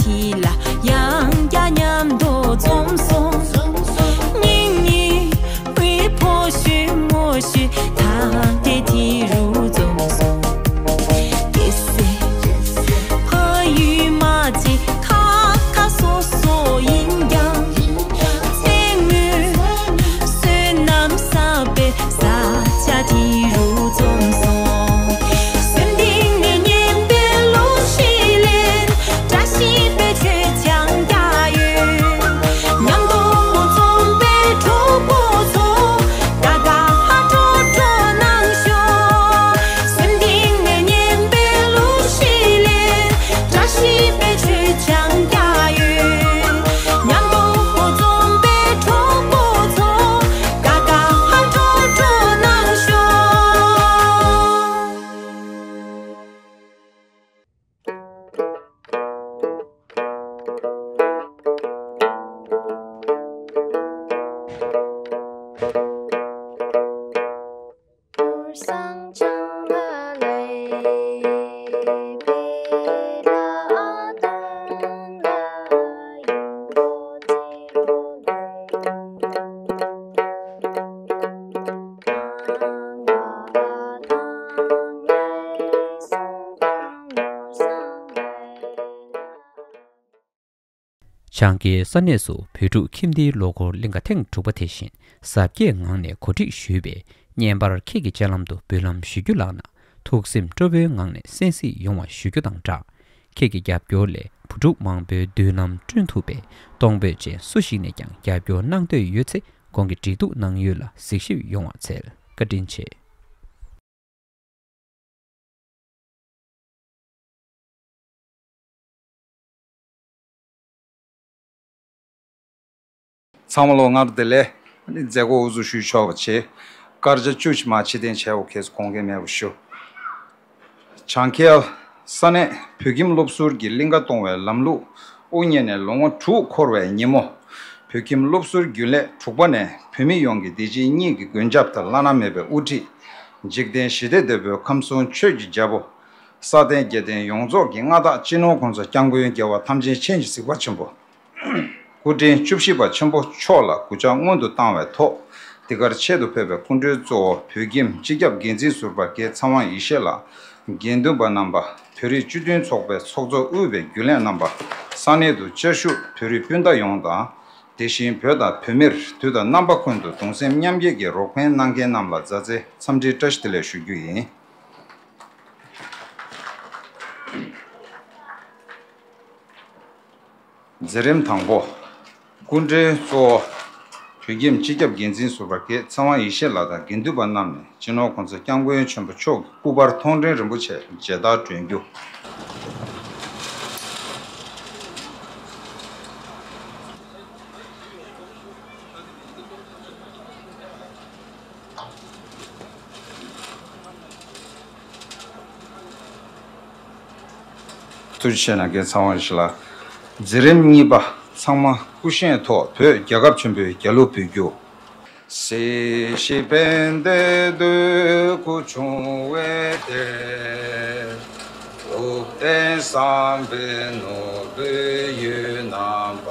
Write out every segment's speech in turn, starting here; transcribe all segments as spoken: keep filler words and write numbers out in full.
དེ་ལ་ཡང་བསྐྱར་མཉམ་དུ་འཛོམས་སོང་། སྙིང་ཉེ་བའི་ཕོ་ཤུལ་མོ་ཤུལ་ཐག་འདྲེས་དེ་རུ་འཛོམས་སོང་། སྐྱེ་སྲིད་ཕ་ཡུལ་མ་ཚད་ཁ་ཁ་སོ་སོ་ཡིན་ཀྱང་། བཙན་ངོས་བསོད་ནམས་བསགས་པའི་ས་ཆ་དེ་རུ་འཛོམས་སོང་། སེམས་གཏིང་ནས་སྙན་པའི་གླུ་ཞིག་ལེན། བཀྲ་ཤིས་པའི་མཆོད་ཆང་བརྒྱབ་ཡོད། མཉམ་དུ་འཛོམས་པའི་གྲོགས་པོ་ཚོ། དགའ་དགའ་སྤྲོ་སྤྲོ་གནང་ཤོག་སེམས་གཏིང་ནས་སྙན་པའི་གླུ་ཞིག་ལེན། བཀྲ་ཤིས་པའི་མཆོད་ཆང་བརྒྱབ་ཡོད། མཉམ་དུ་འཛོམས་པའི་གྲོགས་པོ་ཚོ། དགའ་དགའ་སྤྲོ་སྤྲོ་གནང་ཤོག་བྱང་ཁུལ་ས་གནས་སུ་བོད་ཕྲུག་ཁྱིམ་སྡེའི་ལོ་འཁོར་གླིང་ག་ཐེངས་དྲུག་པ་དེ་བཞིན་གཟབ་རྒྱས་ངང་ནས་གོ་སྒྲིག་ཞུས་པའི་བརྙན་པར་ཁྱེད་ཀྱི་སྤྱན་ལམ་དུ་འབུལ་ལམ་ཞུ་རྒྱུ་ལགས་ན་ཐུགས་སེམས་སྤྲོ་པོའི་ངང་ནས་གསན་གཟིགས་ཡོང་བ་ཞུ་རྒྱུ་དང་སྦྲགས། ཁྱེད་ཀྱི་རྒྱབ་སྐྱོར་ལས་བུ་ཕྲུག་མང་པོའི་མདུན་ལམ་བསྐྲུན་ཐུབ་པའི་གཏོང་ཕོད་ཅན་སུ་ཞིག་ནས་ཀྱང་རྒྱབ་སྐྱོར་གནང་འདོད་ཡོད་ཚེ་གོང་གི་འབྲེལ་གཏུག་གནང་ཡུལ་ལ་གཟིགས་ཞིབ་ཡོང་བ་འཚལ། བཀའ་དྲིན་ཆེ། ཚང་མ་ལོ་སྔར་བདེ་ལེགས། མཛད་སྒོ་དབུ་འཛུགས་ཞུས་ཆོག་པ་བྱེད། སྐར་ཆ་བཅུ་ཞིག་མ་ཕྱིར་འཐེན་བྱས་འོ་ཁེས་གོང་གེ་མེད་པ་ཞུ། བྱང་ཁྱེལ་ས་གནས་བོད་ཁྱིམ་སློབ་ཟུར་གྱི་གླིང་ག་གཏོང་བའི་ལམ་ལུགས་དབུ་བརྙེས་ནས་ལོ་ངོ་དྲུག་འཁོར་བའི་ཉིན་མོ། བོད་ཁྱིམ་སློབ་ཟུར་རྒྱུན་ལས་དྲུག་པ་ནས་བོད་མི་ཡོངས་ཀྱི་བདེ་སྐྱིད་གཉིས་ཀྱི་མགོན་སྐྱབས་དང་བླ་ན་མེད་པའི་དབུ་ཁྲིད། འཇིག་རྟེན་ཞི་བདེ་འདོད་པའི་ཁམས་གསུམ་ཆོས་ཀྱི་རྒྱལ་པོ། ས་སྟེང་རྒྱལ་བསྟན་ཡོངས་རྫོགས་ཀྱི་མངའ་བདག་སྤྱི་ནོར་གོང་ས་སྐྱབས་མགོན་རྒྱལ་བ་ཐམས་ཅད་མཁྱེན་ཅིང་གཟིགས་པ་ཆེན་པོ། སྐུ་ཕྲེང་བཅུ་བཞི་པ་ཆེན་པོ་མཆོག་ལ་གུས་ཕྱག་སྔོན་དུ་བཏང་བའི་ཐོག་འདི་གར་ཆེད་དུ་ཕེབས་པའི་སྐུ་མགྲོན་གཙོ་བོ་བོད་ཁྱིམ་སྤྱི་ཁྱབ་འགན་འཛིན་ཟུར་པ་རྒན་ཚངས་དབང་ཡེ་ཤེས་ལགས། དགེ་འདུན་པ་རྣམ་པ། བོད་རིགས་སྤྱི་མཐུན་ཚོགས་པའི་ཚོགས་གཙོ་དབུས་པའི་རྒྱུན་ལས་རྣམ་པ། ས་གནས་དུ་བཅའ་བཞུགས་བོད་རིགས་སྤུན་ཟླ་ཡོངས་དང་། དེ་བཞིན་བོད་དང་བོད་མིར་དུས་དང་རྣམ་པ་ཀུན་ཏུ་གདུང་སེམས་མཉམ་སྐྱེད་ཀྱི་རོགས་ཕན་གནང་མཁན་རྣམས་ལ་མཛའ་བརྩེའི་འཚམས་འདྲིའི་བཀྲ་ཤིས་བདེ་ལེགས་ཞུ་རྒྱུ་ཡིན། མཛད་རིམ་དང་པོ། སྐུ་མགྲོན་གཙོ་བོ། བོད་ཁྱིམ་སྤྱི་ཁྱབ་འགན་འཛིན་ཟུར་པ་རྒན་ཚངས་དབང་ཡེ་ཤེས་ལགས་དང་དགེ་འདུན་པ་རྣམས་ནས་སྤྱི་ནོར་གོང་ས་སྐྱབས་མགོན་ཆེན་པོ་མཆོག་གི་སྐུ་པར་མཐོང་གྲོལ་རིན་པོ་ཆེ་མཇལ་དར་སྒྲོན་རྒྱུ། ཐུགས་རྗེ་ཆེ་གནང་མཁན་ཚངས་དབང་ཡེ་ཤེས་ལགས། མཛད་རིམ་གཉིས་པ། ཚང་མ་སྐུ་བཞེངས་ཐོག་བོད་རྒྱལ་ཁབ་ཆེན་པོའི་རྒྱལ་གླུ་འབུལ་རྒྱུ། སྲིད་ཞིའི་ཕན་བདེ་འདོད་དགུ་བྱུང་བའི་གཏེར། དབུ་བརྟན་བསམ་པའི་ནོར་བུས་ཡུལ་རྣམ་པ།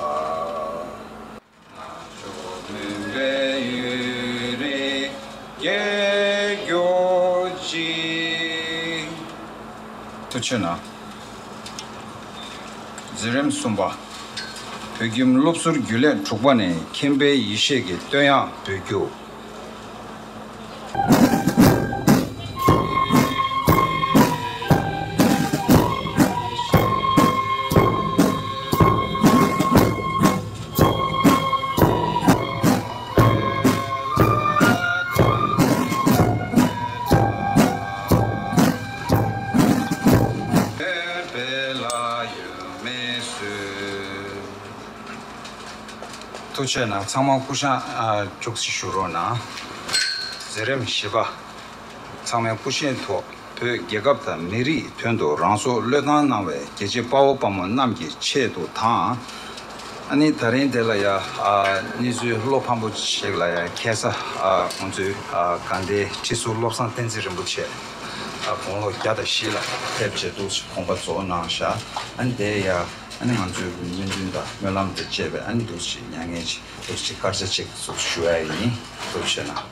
ཐུགས་རྗེ་གནང་། མཛད་རིམ་གསུམ་པ། བོད་ཁྱིམ་སློབ་ཟུར་རྒྱུན་ལས་དྲུག་པ་ནས་མཁྱེན་པའི་ཡེ་ཤེས་ཀྱི་བསྟོད་དབྱངས་འབུལ་རྒྱུ། ཐུགས་རྗེ་གནང་། ཚང་མ་སྐུ་བཞེངས་ཨ་བཅུག་སྟེ་བཞུགས་རོགས་གནང་། མཛད་རིམ་བཞི་པ། ཚང་མས་སྐུ་བཞེངས་ཐོག་བོད་རྒྱལ་ཁབ་དང་མི་རིགས་དོན་དུ་རང་སྲོག་བློས་བཏང་གནང་བའི་རྒྱལ་གཅེས་དཔའ་བོ་དཔའ་མོ་རྣམས་ཀྱི་ཆེད་དུ་དང་། ཨ་ནི་ད་རིང་འདི་ལ་ཡ་ཨ་གནས་ཚུལ་བློ་ཕམ་པོ་ཞིག་ལ་ཡ་ཁ་སང་ཨ་ང་ཚོའི་ཨ་དགའ་ལྡན་ཁྲི་ཟུར་བློ་བཟང་བསྟན་འཛིན་རིན་པོ་ཆེ་ཨ་དགུང་ལོ་བརྒྱ་དང་བཞི་ལ་ཕེབས་བྱས་འདུག་དགོངས་པ་རྫོགས་གནང་བཞག་ཨ་ནི་དེ་ཡ། ཨ་ནི་ང་ཚོའི་སྨོན་འདུན་དང་སྨོན་ལམ་དང་བཅས་པའི་ཨ་ནི་འདུག་ཅིག་མྱ་ངན་ཅིག་འདུག་ཅིག་དཀར་ཆ་ཅིག་ཚུགས་ཞུ་ཡ་ཡིན། ཐུགས་རྗེ་གནང་།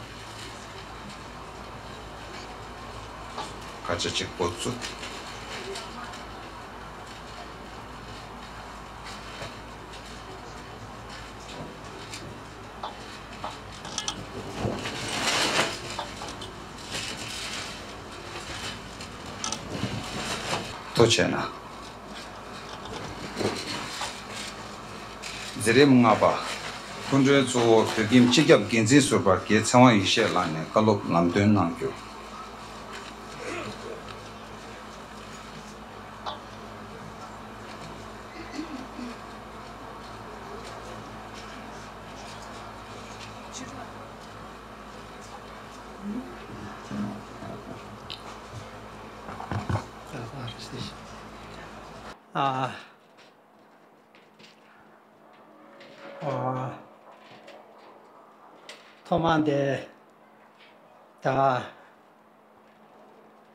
དཀར་ཆ་ཅིག་འགོ་བཙུགས། ཐུགས་རྗེ་གནང་། མཛད་རིམ་ལྔ་པ། སྐུ་མགྲོན་གཙོ་བོ་བོད་ཁྱིམ་སྤྱི་ཁྱབ་འགན་འཛིན་ཟུར་པ་རྒན་ཚེ་དབང་ཡེ་ཤེས་ལགས་ནས་བཀའ་སློབ་ལམ་སྟོན་གནང་རྒྱུ། ཨ། ཨ། ཐོག་མར་འདི་ད་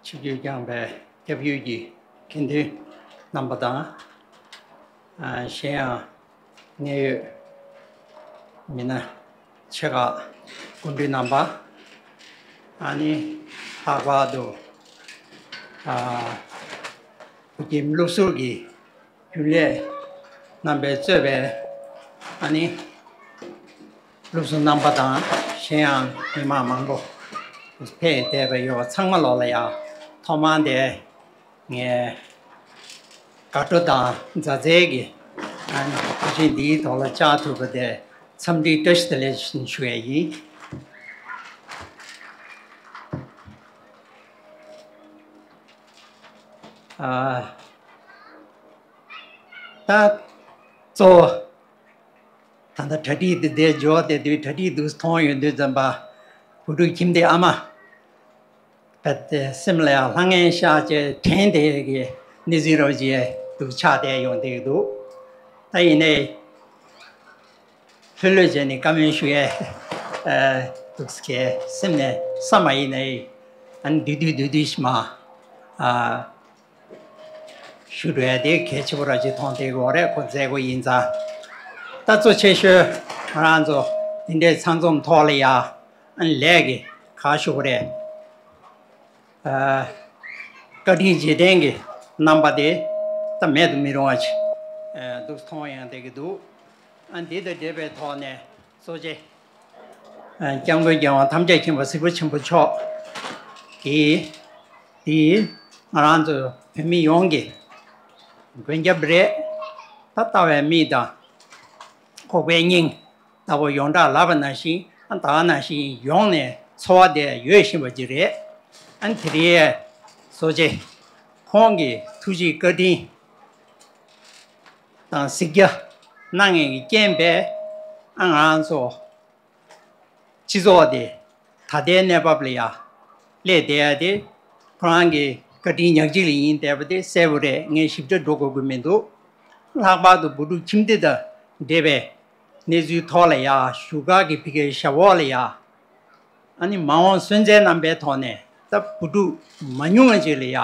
ཆིབས་བསྒྱུར་བསྐྱངས་པའི་སྐྱབས་ཡུལ་གྱི་དགེ་འདུན་རྣམ་པ་དང་། ཨ། གཞན་ཡང་གནད་ཡོད་མི་སྣ་ཆེ་ཁག་སྐུ་མགྲོན་རྣམ་པ། ཨ་ནི་ལྷག་པར་དུ། ཨ། བོད་ཁྱིམ་སློབ་ཟུར་གྱི་རྒྱུན་ལས་རྣམ་པས་གཙོས་པའི་ཨ་ནི་སློབ་ཟུར་རྣམ་པ་དང་། གཞན་ཡང་མི་མང་མང་པོ་ཕེབས་བསྡད་པ་ཡོད་པ་ཚང་མ་ལོག་ལ་ཡང་ཐོག་མར་དེ་ངས་དགའ་སྤྲོ་དང་མཛའ་བརྩེ་གི་ཨ་ནི་དུས་ཆེན་འདིའི་ཐོག་ལ་བཅར་ཐུབ་པ་དེ་འཚམས་འདྲིའི་བཀྲ་ཤིས་བདེ་ལེགས་ཞུ་ཡས་ཡིན། ཨ། ད་གཙོ་བོ་ད་ལྟ་གྲ་སྒྲིག་འདི་འདིར་འབྱོར་བསྡད་དུས་གྲ་སྒྲིག་འདུག་མཐོང་ཡོང་དུས་ཙམ་པ། བུ་ཕྲུག་ཁྱིམ་སྡེ་ཨ་མ་རྦད་དེ་སེམས་ལ་ཡང་ལྷང་ངེར་ཤར་བྱས་དྲན་བསྡད་ཀྱི་གནས་ཚུལ་རོབ་ཅིག་འདུག་ཆགས་བསྡད་ཡོང་བསྡད་ཀྱི་འདུག་ད་ཡིན་ནའི་ལྷོད་ལྷོད་བྱས་ནས་བཀའ་མོལ་ཞུ་ཡས་འདུག་གས་སེམས་ནས་བསམ་པ་ཡིན་ནའི། ཨ་ནི་བསྡུས་བསྡུས་བསྡུས་བསྡུས་ཤིག་མ། ཨ། ཞུ་འགྲོ་ཡ་དེ་གལ་ཆེ་པོ་ར་ཅིག་མཐོང་བསྡད་ཀྱི་ཡོད་རེད། ཁོ་མཛད་སྒོ་ཡིན་ཙང་། ད་གཙོ་ཆེ་ཤོས་ང་རང་ཚོ་འདི་འདྲའི་ཚང་འཛོམས་ཐོག་ལ་ཡ་ཨ་ནི་ལས་ཀྱི་ག་ཞུ་དགོས་རེད། ཨ། བཀའ་དྲིན་རྗེས་དྲན་གྱི་རྣམ་པ་དེ་ད་མེད་དུ་མི་རུང་བ་ཅིག་ཨ་འདུག་མཐོང་ཡང་བསྡད་ཀྱི་འདུག་ཨ། འདི་དང་འབྲེལ་བའི་ཐོག་ནས་གཙོ་ཆེ་ཨ་སྐྱབས་མགོན་རྒྱལ་དབང་ཐམས་ཅད་མཁྱེན་པ་གཟིགས་པ་ཆེན་པོ་མཆོག་གིས། དེ་ང་རང་ཚོ་བོད་མི་ཡོངས་ཀྱི་མགོན་སྐྱབས་རེད། ད་ལྟ་བའི་མིག་དང་ཁོག་པའི་སྙིང་ལྟ་བུ་ཡོངས་གྲགས་ལབ་པ་ནང་བཞིན། ཨ། ད་ག་ནང་བཞིན་ཡོངས་ནས་འཚོ་བ་དེ་ཡོད་བཞིན་པ་ཅིག་རེད། ཨ། དེ་རིང་གཙོ་ཆེ་ཁོང་གི་ཐུགས་རྗེ་བཀའ་དྲིན་དང་གཟིགས་རྒྱ་གནང་མཁན་གྱི་རྐྱེན་པས། ཨ། ང་རང་ཚོ་སྤྱི་ཚོགས་དེ་ད་ལྟའི་གནས་བབ་ལ་ཡ་སླེབས་བསྡད་ཡ་དེ་ཁོ་རང་གི་བཀའ་དྲིན་ཉག་གཅིག་ལ་ཡིན་བསྡད་པ་དེ་གསལ་པོ་རེད། ངས་ཞིབ་ཕྲ་འགྲོ་དགོས་ཀྱི་མི་འདུག་ལྷག་པར་དུ་བུ་ཕྲུག་ཁྱིམ་སྡེ་དང་འབྲེལ་བའི་གནས་ཚུལ་ཐོག་ལ་ཡ། བཞུགས་སྒར་གྱི་ཕ་གིའི་ཞབས་འོག་ལ་ཡ། ཨ་ནི་མ་འོངས་སོན་རྩའི་རྣམ་པའི་ཐོག་ནས་ད་བུ་ཕྲུག་མ་ཉུང་བ་ཅིག་ལ་ཡ།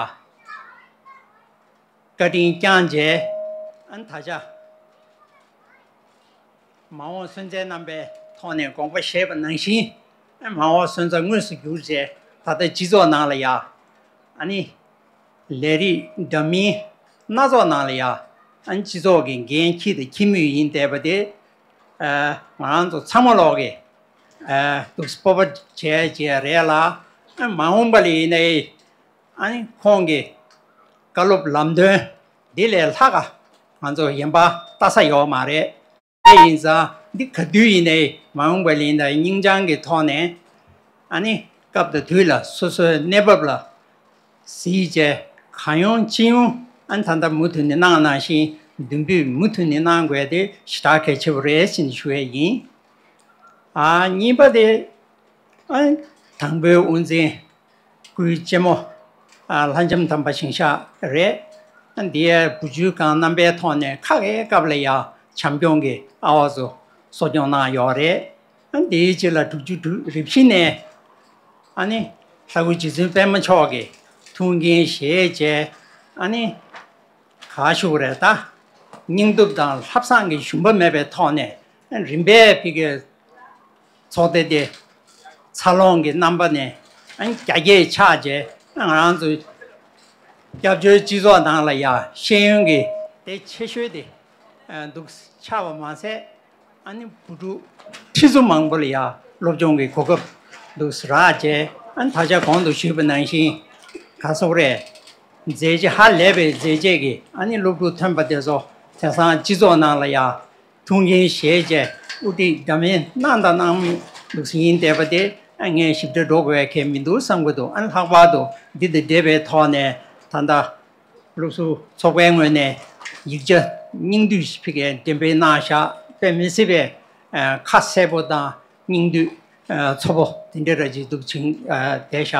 བཀའ་དྲིན་བསྐྱངས་རྗེས། ཨ་ནི་ད་ཆ་མ་འོངས་སོན་རྩའི་རྣམ་པའི་ཐོག་ནས་དགོངས་པ་བཞེས་པ་ནང་བཞིན། ཨ། མ་འོངས་སོན་རྩ་དངོས་སུ་གྱུར་རྗེས་ད་ལྟ་སྤྱི་ཚོགས་ནང་ལ་ཡ། ཨ་ནི་ལས་རིགས་འདྲ་མིན་སྣ་ཚོགས་ནང་ལ་ཡ། ཨ་ནི་སྤྱི་ཚོགས་ཀྱི་འགན་འཁྱེར་དང་འཁྱེར་མུས་ཡིན་བསྡད་པ་དེ། ཨ། ང་རང་ཚོ་ཚང་མ་ལོག་གི། ཨ། འདུག་སྤོབས་པ་བྱས་བྱས་རེད་ལ། ཨ། མ་འོངས་པ་ལ་ཡིན་ནའི། ཨ་ནི་ཁོང་གི་བཀའ་སློབ་ལམ་སྟོན་འདི་ལས་ལྷག་ག་ང་ཚོ་གཞན་པ་ལྟ་ས་ཡོད་མ་རེད། དེ་ཡིན་ཙང་འདི་ག་དུས་ཡིན་ནའི་མ་འོངས་པ་ལ་ཡིན་ན་སྙིང་བཅངས་ཀྱི་ཐོག་ནས། ཨ་ནི་སྐབས་དང་དུས་ལ་སོ་སོའི་གནས་བབ་ལ་གཟིགས་བྱས་གང་ཡོང་ཅི་ཡོང་། ཨ་ནི་ད་ལྟ་མུ་མཐུད་ནས་གནང་ནང་བཞིན་མདུན་སྤོས་མུ་མཐུད་ནས་གནང་དགོས་དེ་ཞེ་དྲག་གལ་ཆེ་བོ་རེད་ཅེས་ཞུ་ཡས་ཡིན། ཨ། གཉིས་པ་དེ། ཨ། དང་པོའི་དབུ་འཛིན་སྐུའི་གཅེན་མོ། ཨ། ལྷ་ལྕམ་དམ་པ་ཞིང་གཤེགས་རེད། ཨ། འདིའི་བུ་བཅོལ་ཁང་རྣམ་པའི་ཐོག་ནས་ཁ་གའི་སྐབས་ལ་ཡ་བྱམས་སྐྱོང་གི་ཨ་བ་ཚོ་གསོ་སྐྱོང་གནང་ཡོད་རེད། ཨ། འདིའི་རྗེས་ལ་དྲུག་ཅུ་དྲུག་རིམ་བཞིན་ནས། ཨ་ནི་ལྷ་སྐུ་རྗེ་བཙུན་པད་མ་མཆོག་གི་ཐུགས་འགན་བཞེས་བྱས། ཨ་ནི་ག་ཞུ་དགོས་རེད་ད། སྙིང་སྟོབས་དང་ལྷག་བསམ་གྱི་ཞུམ་པ་མེད་པའི་ཐོག་ནས་རིམ་པས་ཕ་གིའི་ཚོགས་སྡེ་དེ་འཚར་ལོངས་ཀྱི་རྣམ་པ་ནས་རྒྱ་སྐྱེད་ཆགས་རྗེས་ང་རང་ཚོ་སྐྱབས་བཅོལ་སྤྱི་ཚོགས་ནང་ལ་ཡང་ཤེས་ཡོན་གྱི་སྡེ་ཆེ་ཤོས་དེ་འདུག་ཆགས་པ་མ་ཟད། ཨ་ནི་བུ་ཕྲུག་ཁྲི་ཚོ་མང་པོ་ལ་ཡང་སློབ་སྦྱོང་གི་གོ་སྐབས་འདུག་རག་བྱས། ཨ་ནི་ད་ཆ་གོང་དུ་ཞུས་པ་ནང་བཞིན་ག་སོག་རེད། མཛད་རྗེས་ཧ་ལས་པའི་མཛད་རྗེས་ཀྱི་ཨ་ནི་སློབ་ཕྲུག་ཐོན་པ་དེ་ཚོ་དེང་སང་སྤྱི་ཚོགས་ནང་ལ་ཡང་ཐུགས་འགན་བཞེས་བྱས་དབུ་ཁྲིད་འདྲ་མིན་གནང་དང་གནང་མུས་འདུག་ཡིན་བསྡད་པ་དེ་ཨ་ངས་ཞིབ་ཕྲ་འགྲོ་དགོས་ཡ་གལ་མི་འདུག་བསམ་གྱི་འདུག་ཨ་ནི་ལྷག་པར་དུ་འདི་དང་འབྲེལ་བའི་ཐོག་ནས་ད་ལྟ་སློབ་ཟུར་ཚོགས་པའི་ངོས་ནས་ཡིག་ཆ་སྙིང་བསྡུས་ཤིག་ཕ་གིར་འགྲེམས་སྤེལ་གནང་བཞག་དཔེ་མི་སྲིད་པའི་ཨ་ཁ་གསལ་པོ་དང་སྙིང་བསྡུས་ཨ་ཚོ་པོ་དེ་འདྲ་ར་ཅིག་འདུག་ཕྱིན་ཨ་བསྡད་བཞག་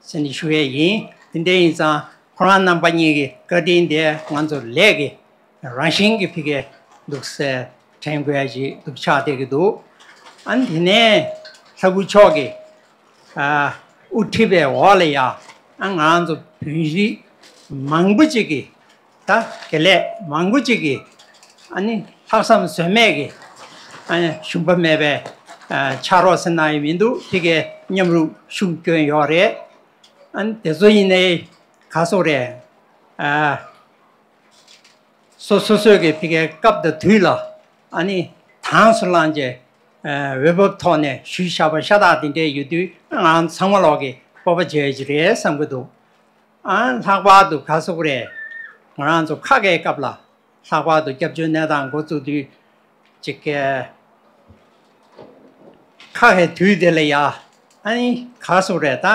ཟེར་ནས་ཞུ་ཡས་ཡིན། དེ་འདྲ་ཡིན་ཙང་ཁོ་རང་རྣམ་པ་གཉིས་ཀྱི་བཀའ་དྲིན་དེ་ང་ཚོ་ལས་ཀྱི་རང་བཞིན་གྱི་ཕ་གིར་འདུག་སེ་དྲན་དགོས་ཡ་ཅིག་འདུག་ཆགས་བསྡད་ཀྱི་འདུག་ཨ་ནི་དེ་ནས་ལྷ་སྐུ་མཆོག་གི་ཨ་དབུ་ཁྲིད་པའི་འོག་ལ་ཡ་ཨ་ང་རང་ཚོ་བོད་རིགས་མང་པོ་ཅིག་གིས་ད་དགེ་ལས་མང་པོ་ཅིག་གིས་ཨ་ནི་ལྷག་བསམ་ཟོལ་མེད་ཀྱི་ཨ་ནི་ཞུམ་པ་མེད་པའི་ཨ་ཕྱག་རོགས་ཟེར་ན་ཡང་མི་འདུག་ཕ་གིར་མཉམ་རུབ་ཤུགས་བསྐྱོན་ཡོད་རེད། ཨ་ནི་དེ་ཚོ་ཡིན་ནའི་ག་སོག་རེད། ཨ་སོ་སོ་སོའི་གི་ཕ་གིའི་སྐབས་དང་དུས་ལ་ཨ་ནི་དྭངས་སུ་བླངས་བྱས་ཨ་འོས་བབ་ཐོག་ནས་ཞུས་བཞག་པ་ཤ་སྟག་དེ་འདྲས་ཡོད་དུས་ང་ཚང་མ་ལོག་གི་སྤོབས་པ་བྱེད་ཡ་ཅིག་རེད་བསམ་གྱི་འདུག་ཨ་ལྷག་པར་དུ་ག་སོག་རེད། ང་རང་ཚོ་ཁ་གའི་སྐབས་ལ་ལྷག་པར་དུ་སྐྱབས་བཅོལ་གནས་སྟངས་འགོ་བཙུགས་དུས་ཅིག་གི་ཁ་གའི་དུས་དེ་ལ་ཡ་ཨ་ནི་ག་སོག་རེད། ད་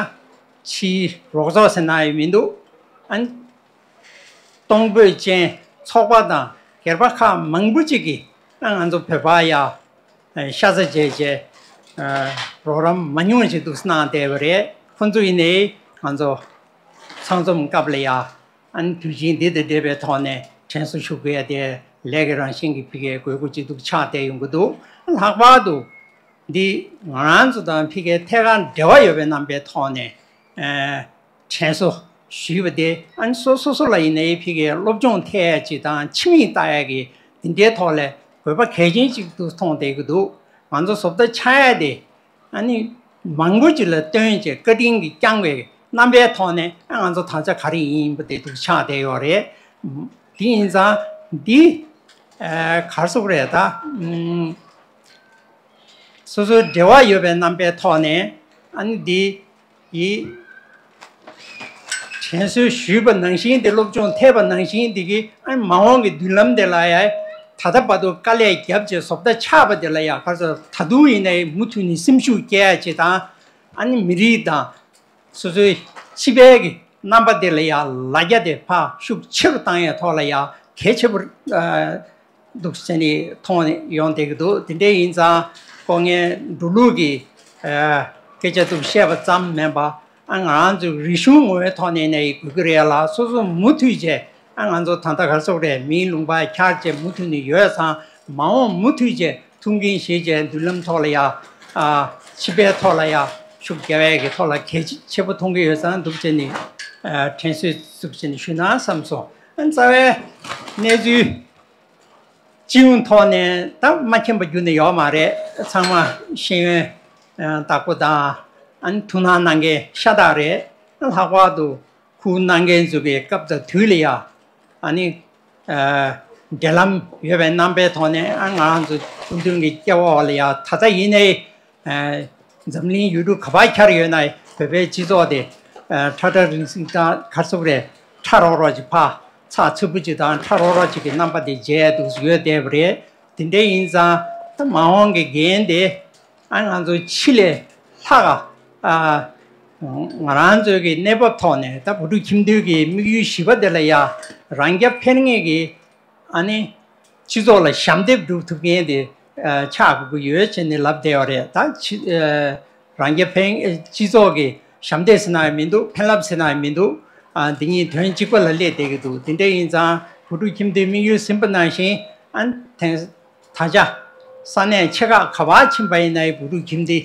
ཕྱིའི་རོགས་ཚོགས་ཟེར་ན་ཡང་མི་འདུག་ཨ་ནི་གཏོང་ཕོད་ཅན་ཚོགས་པ་དང་སྒེར་པ་ཁག་མང་པོ་ཅིག་གིས་ཨ་ང་ཚོ་བོད་པ་ཡ་ཤ་ཚ་བྱས་བྱས་རོགས་རམ་མ་ཉུང་བ་ཞིག་འདུག་གནང་བསྡད་པ་རེད། ཁོང་ཚོ་ཡིན་ནའི་ང་ཚོ་ཚང་འཛོམས་སྐབས་ལ་ཡ་ཨ་ནི་དུས་ཆེན་འདི་དང་འབྲེལ་བའི་ཐོག་ནས་དྲན་གསོ་ཞུ་དགོས་ཡ་དེ་ལས་ཀྱི་རང་བཞིན་གྱི་ཕ་གིའི་དགོས་མཁོ་ཅིག་འདུག་ཆགས་བསྡད་ཡོང་གི་འདུག་ལྷག་པར་དུ་འདི་ང་རང་ཚོ་དང་ཕ་གིའི་ཐད་ཀར་འབྲེལ་བ་ཡོད་པའི་རྣམ་པའི་ཐོག་ནས་ཨ་དྲན་གསོ་ཞུས་པ་དེ་ཨ་ནི་སོ་སོ་སོ་ལ་ཡིན་ནའི་ཕ་གིའི་སློབ་སྦྱོང་ཐེབས་ཡ་ཅིག་དང་ཕྱི་མིག་ལྟ་ཡ་གི་དེ་འདྲའི་ཐོག་ལ་དགོས་པ་གལ་ཆེན་ཅིག་ཏུ་མཐོང་བསྡད་ཀྱི་འདུག་ང་ཚོ་བཟོ་ལྟ་ཆགས་ཡ་དེ་ཨ་ནི་མང་པོ་ཅིག་ལ་སྟོན་བྱས་བཀའ་དྲིན་གྱིས་བསྐྱངས་པའི་རྣམ་པའི་ཐོག་ནས་ཨ་ང་ཚོ་ད་ཆ་ག་རེ་ཡིན་པ་དེ་འདུག་ཆགས་བསྡད་ཡོད་རེད། དེ་ཡིན་ཙང་འདི་ཨ་ག་རེ་ཟེར་དགོས་རེད། ད་ཨུམ་སོ་སོའི་འབྲེལ་བ་ཡོད་པའི་རྣམ་པའི་ཐོག་ནས་ཨ་ནི་འདི་ཡི་དྲན་གསོ་ཞུས་པ་ནང་བཞིན་དེ་སློབ་སྦྱོང་ཐེབས་པ་ནང་བཞིན་དེ་གི་ཨ་ནི་མ་འོངས་ཀྱི་མདུན་ལམ་དེ་ལ་ཡ་ད་ལྟ་བར་དུ་དཀའ་ལས་བརྒྱབ་བྱས་བཟོ་ལྟ་ཆགས་པ་དེ་ལ་ཡ་ག་རེ་ཟེར། ད་དུང་ཡིན་ནའི་མུ་མཐུད་ནས་སེམས་ཤུགས་སྐྱེད་ཡ་ཅིག་དང་ཨ་ནི་མི་རིགས་དང་སོ་སོའི་སྤྱི་པའི་གི་རྣམ་པ་དེ་ལ་ཡ་ལ་རྒྱ་དེ་ཕར་ཤུགས་ཆེ་རུ་བཏང་ཡའི་ཐོག་ལ་ཡ་གལ་ཆེ་པོ་ཨ་འདུག་ཟེར་ནས་མཐོང་ཡོང་བསྡད་ཀྱི་འདུག་དེ་འདྲ་ཡིན་ཙང་ཁོ་ངས་འགྲོ་ལུགས་ཀྱི་ཨ་སྐད་ཆ་འདུག་བཤད་པ་ཙམ་མིན་པ་ཨ་ང་རང་ཚོའི་རིག་གཞུང་ངོ་བོའི་ཐོག་ནས་ནས་དགོས་ཀྱི་རེད་ལ། སོ་སོ་མུ་མཐུད་བྱས་ཨ་ང་ཚོ་ད་ལྟ་ག་རེ་ཟེར་དགོས་རེད། མིའི་ལུང་པར་འཁྱར་བྱས་མུ་མཐུད་ནས་ཡོད་ཙང་མ་འོངས་མུ་མཐུད་བྱས་ཐུགས་འགན་བཞེས་བྱས་མདུན་ལམ་ཐོག་ལ་ཡ་ཨ་སྤྱི་པའི་ཐོག་ལ་ཡ་ཤུགས་རྒྱག་ཡས་ཀྱི་ཐོག་ལ་གལ་ཆེ་ཆེ་པོ་མཐོང་གི་ཡོད་ཙང་འདུག་བྱས་ནས་ཨ་དྲན་གསོས་འདུག་བྱས་ནས་ཞུས་ན་བསམ་སོང་། ཨ་རྩ་བའི་གནས་ཚུལ་སྤྱི་ཡོངས་ཐོག་ནས་ད་མ་མཁྱེན་པ་རྒྱུ་ནི་ཡོད་མ་རེད། ཚང་མ་ཤེས་ཡོན་ཨ་དག་པོ་དང་ཨ་ནི་ཐུགས་སྣང་གནང་མཁན་ཤ་སྟག་རེད། ལྷག་པར་དུ་ཁུར་གནང་མཁན་ཚོ་གི་སྐབས་དང་དུས་ལ་ཡ་ཨ་ནི་ཨ་འབྲེལ་ལམ་ཡོད་པའི་རྣམ་པའི་ཐོག་ནས་ཨ་ང་རང་ཚོ་སྐུ་མདུན་གྱི་སྐྱེ་བ་ལ་ཡ་ད་ལྟ་ཡིན་ནའི་ཨ་འཛམ་གླིང་ཡུལ་གྲུ་ག་པར་འཁྱར་ཡོད་ན་བོད་པའི་སྤྱི་ཚོགས་དེ་ཨ་ཁྲ་ཁྲ་རིང་རིང་དང་ག་རེ་ཟེར་དགོས་རེད། ཁྲ་རོག་རོག་ཅིག་ཕར་ཚགས་ཚུད་པོ་ཅིག་དང་ཁྲ་རོག་རོག་ཅིག་གི་རྣམ་པ་དེ་མཇལ་འདུག་ཡོད་བསྡད་པ་རེད། དེ་འདྲ་ཡིན་ཙང་ད་མ་འོངས་ཀྱི་འགན་དེ་ཨ་ང་ཚོ་ཕྱི་ལས་ལྷག་ག་ཨ་ང་རང་ཚོའི་གི་གནས་བབ་ཐོག་ནས་ད་བོད་ཕྲུག་ཁྱིམ་སྡེ་གི་དམིགས་ཡུལ་བཞི་པ་དེ་ལ་ཡ་རང་རྐྱ་འཕེར་ངེས་ཀྱི་ཨ་ནི་སྤྱི་ཚོགས་ལ་ཞབས་འདེགས་སྒྲུབ་ཐུབ་མཁན་དེ་ཨ་ཆགས་དགོས་ཀྱི་ཡོད་ཅེས་ནས་ལབ་བསྡད་ཡོད་རེད། ད་ཕྱི་ཨ་རང་རྐྱ་འཕེར་སྤྱི་ཚོགས་ཀྱི་ཞབས་འདེགས་ཟེར་ན་ཡང་མི་འདུག་ཕན་རླབས་ཟེར་ན་ཡང་མི་འདུག་ཨ་འདི་གཉིས་དོན་གཅིག་པ་ལ་སླེབས་བསྡད་ཀྱི་འདུག་དེ་འདྲ་ཡིན་ཙང་བོད་ཕྲུག་ཁྱིམ་སྡེའི་དམིགས་ཡུལ་ཟིན་པ་ནང་བཞིན་ཨ་དེང་ད་ཆ་ས་གནས་ཆེ་ཁག་ག་པར་ཕྱིན་པ་ཡིན་ནའི་བོད་ཕྲུག་ཁྱིམ་སྡེ་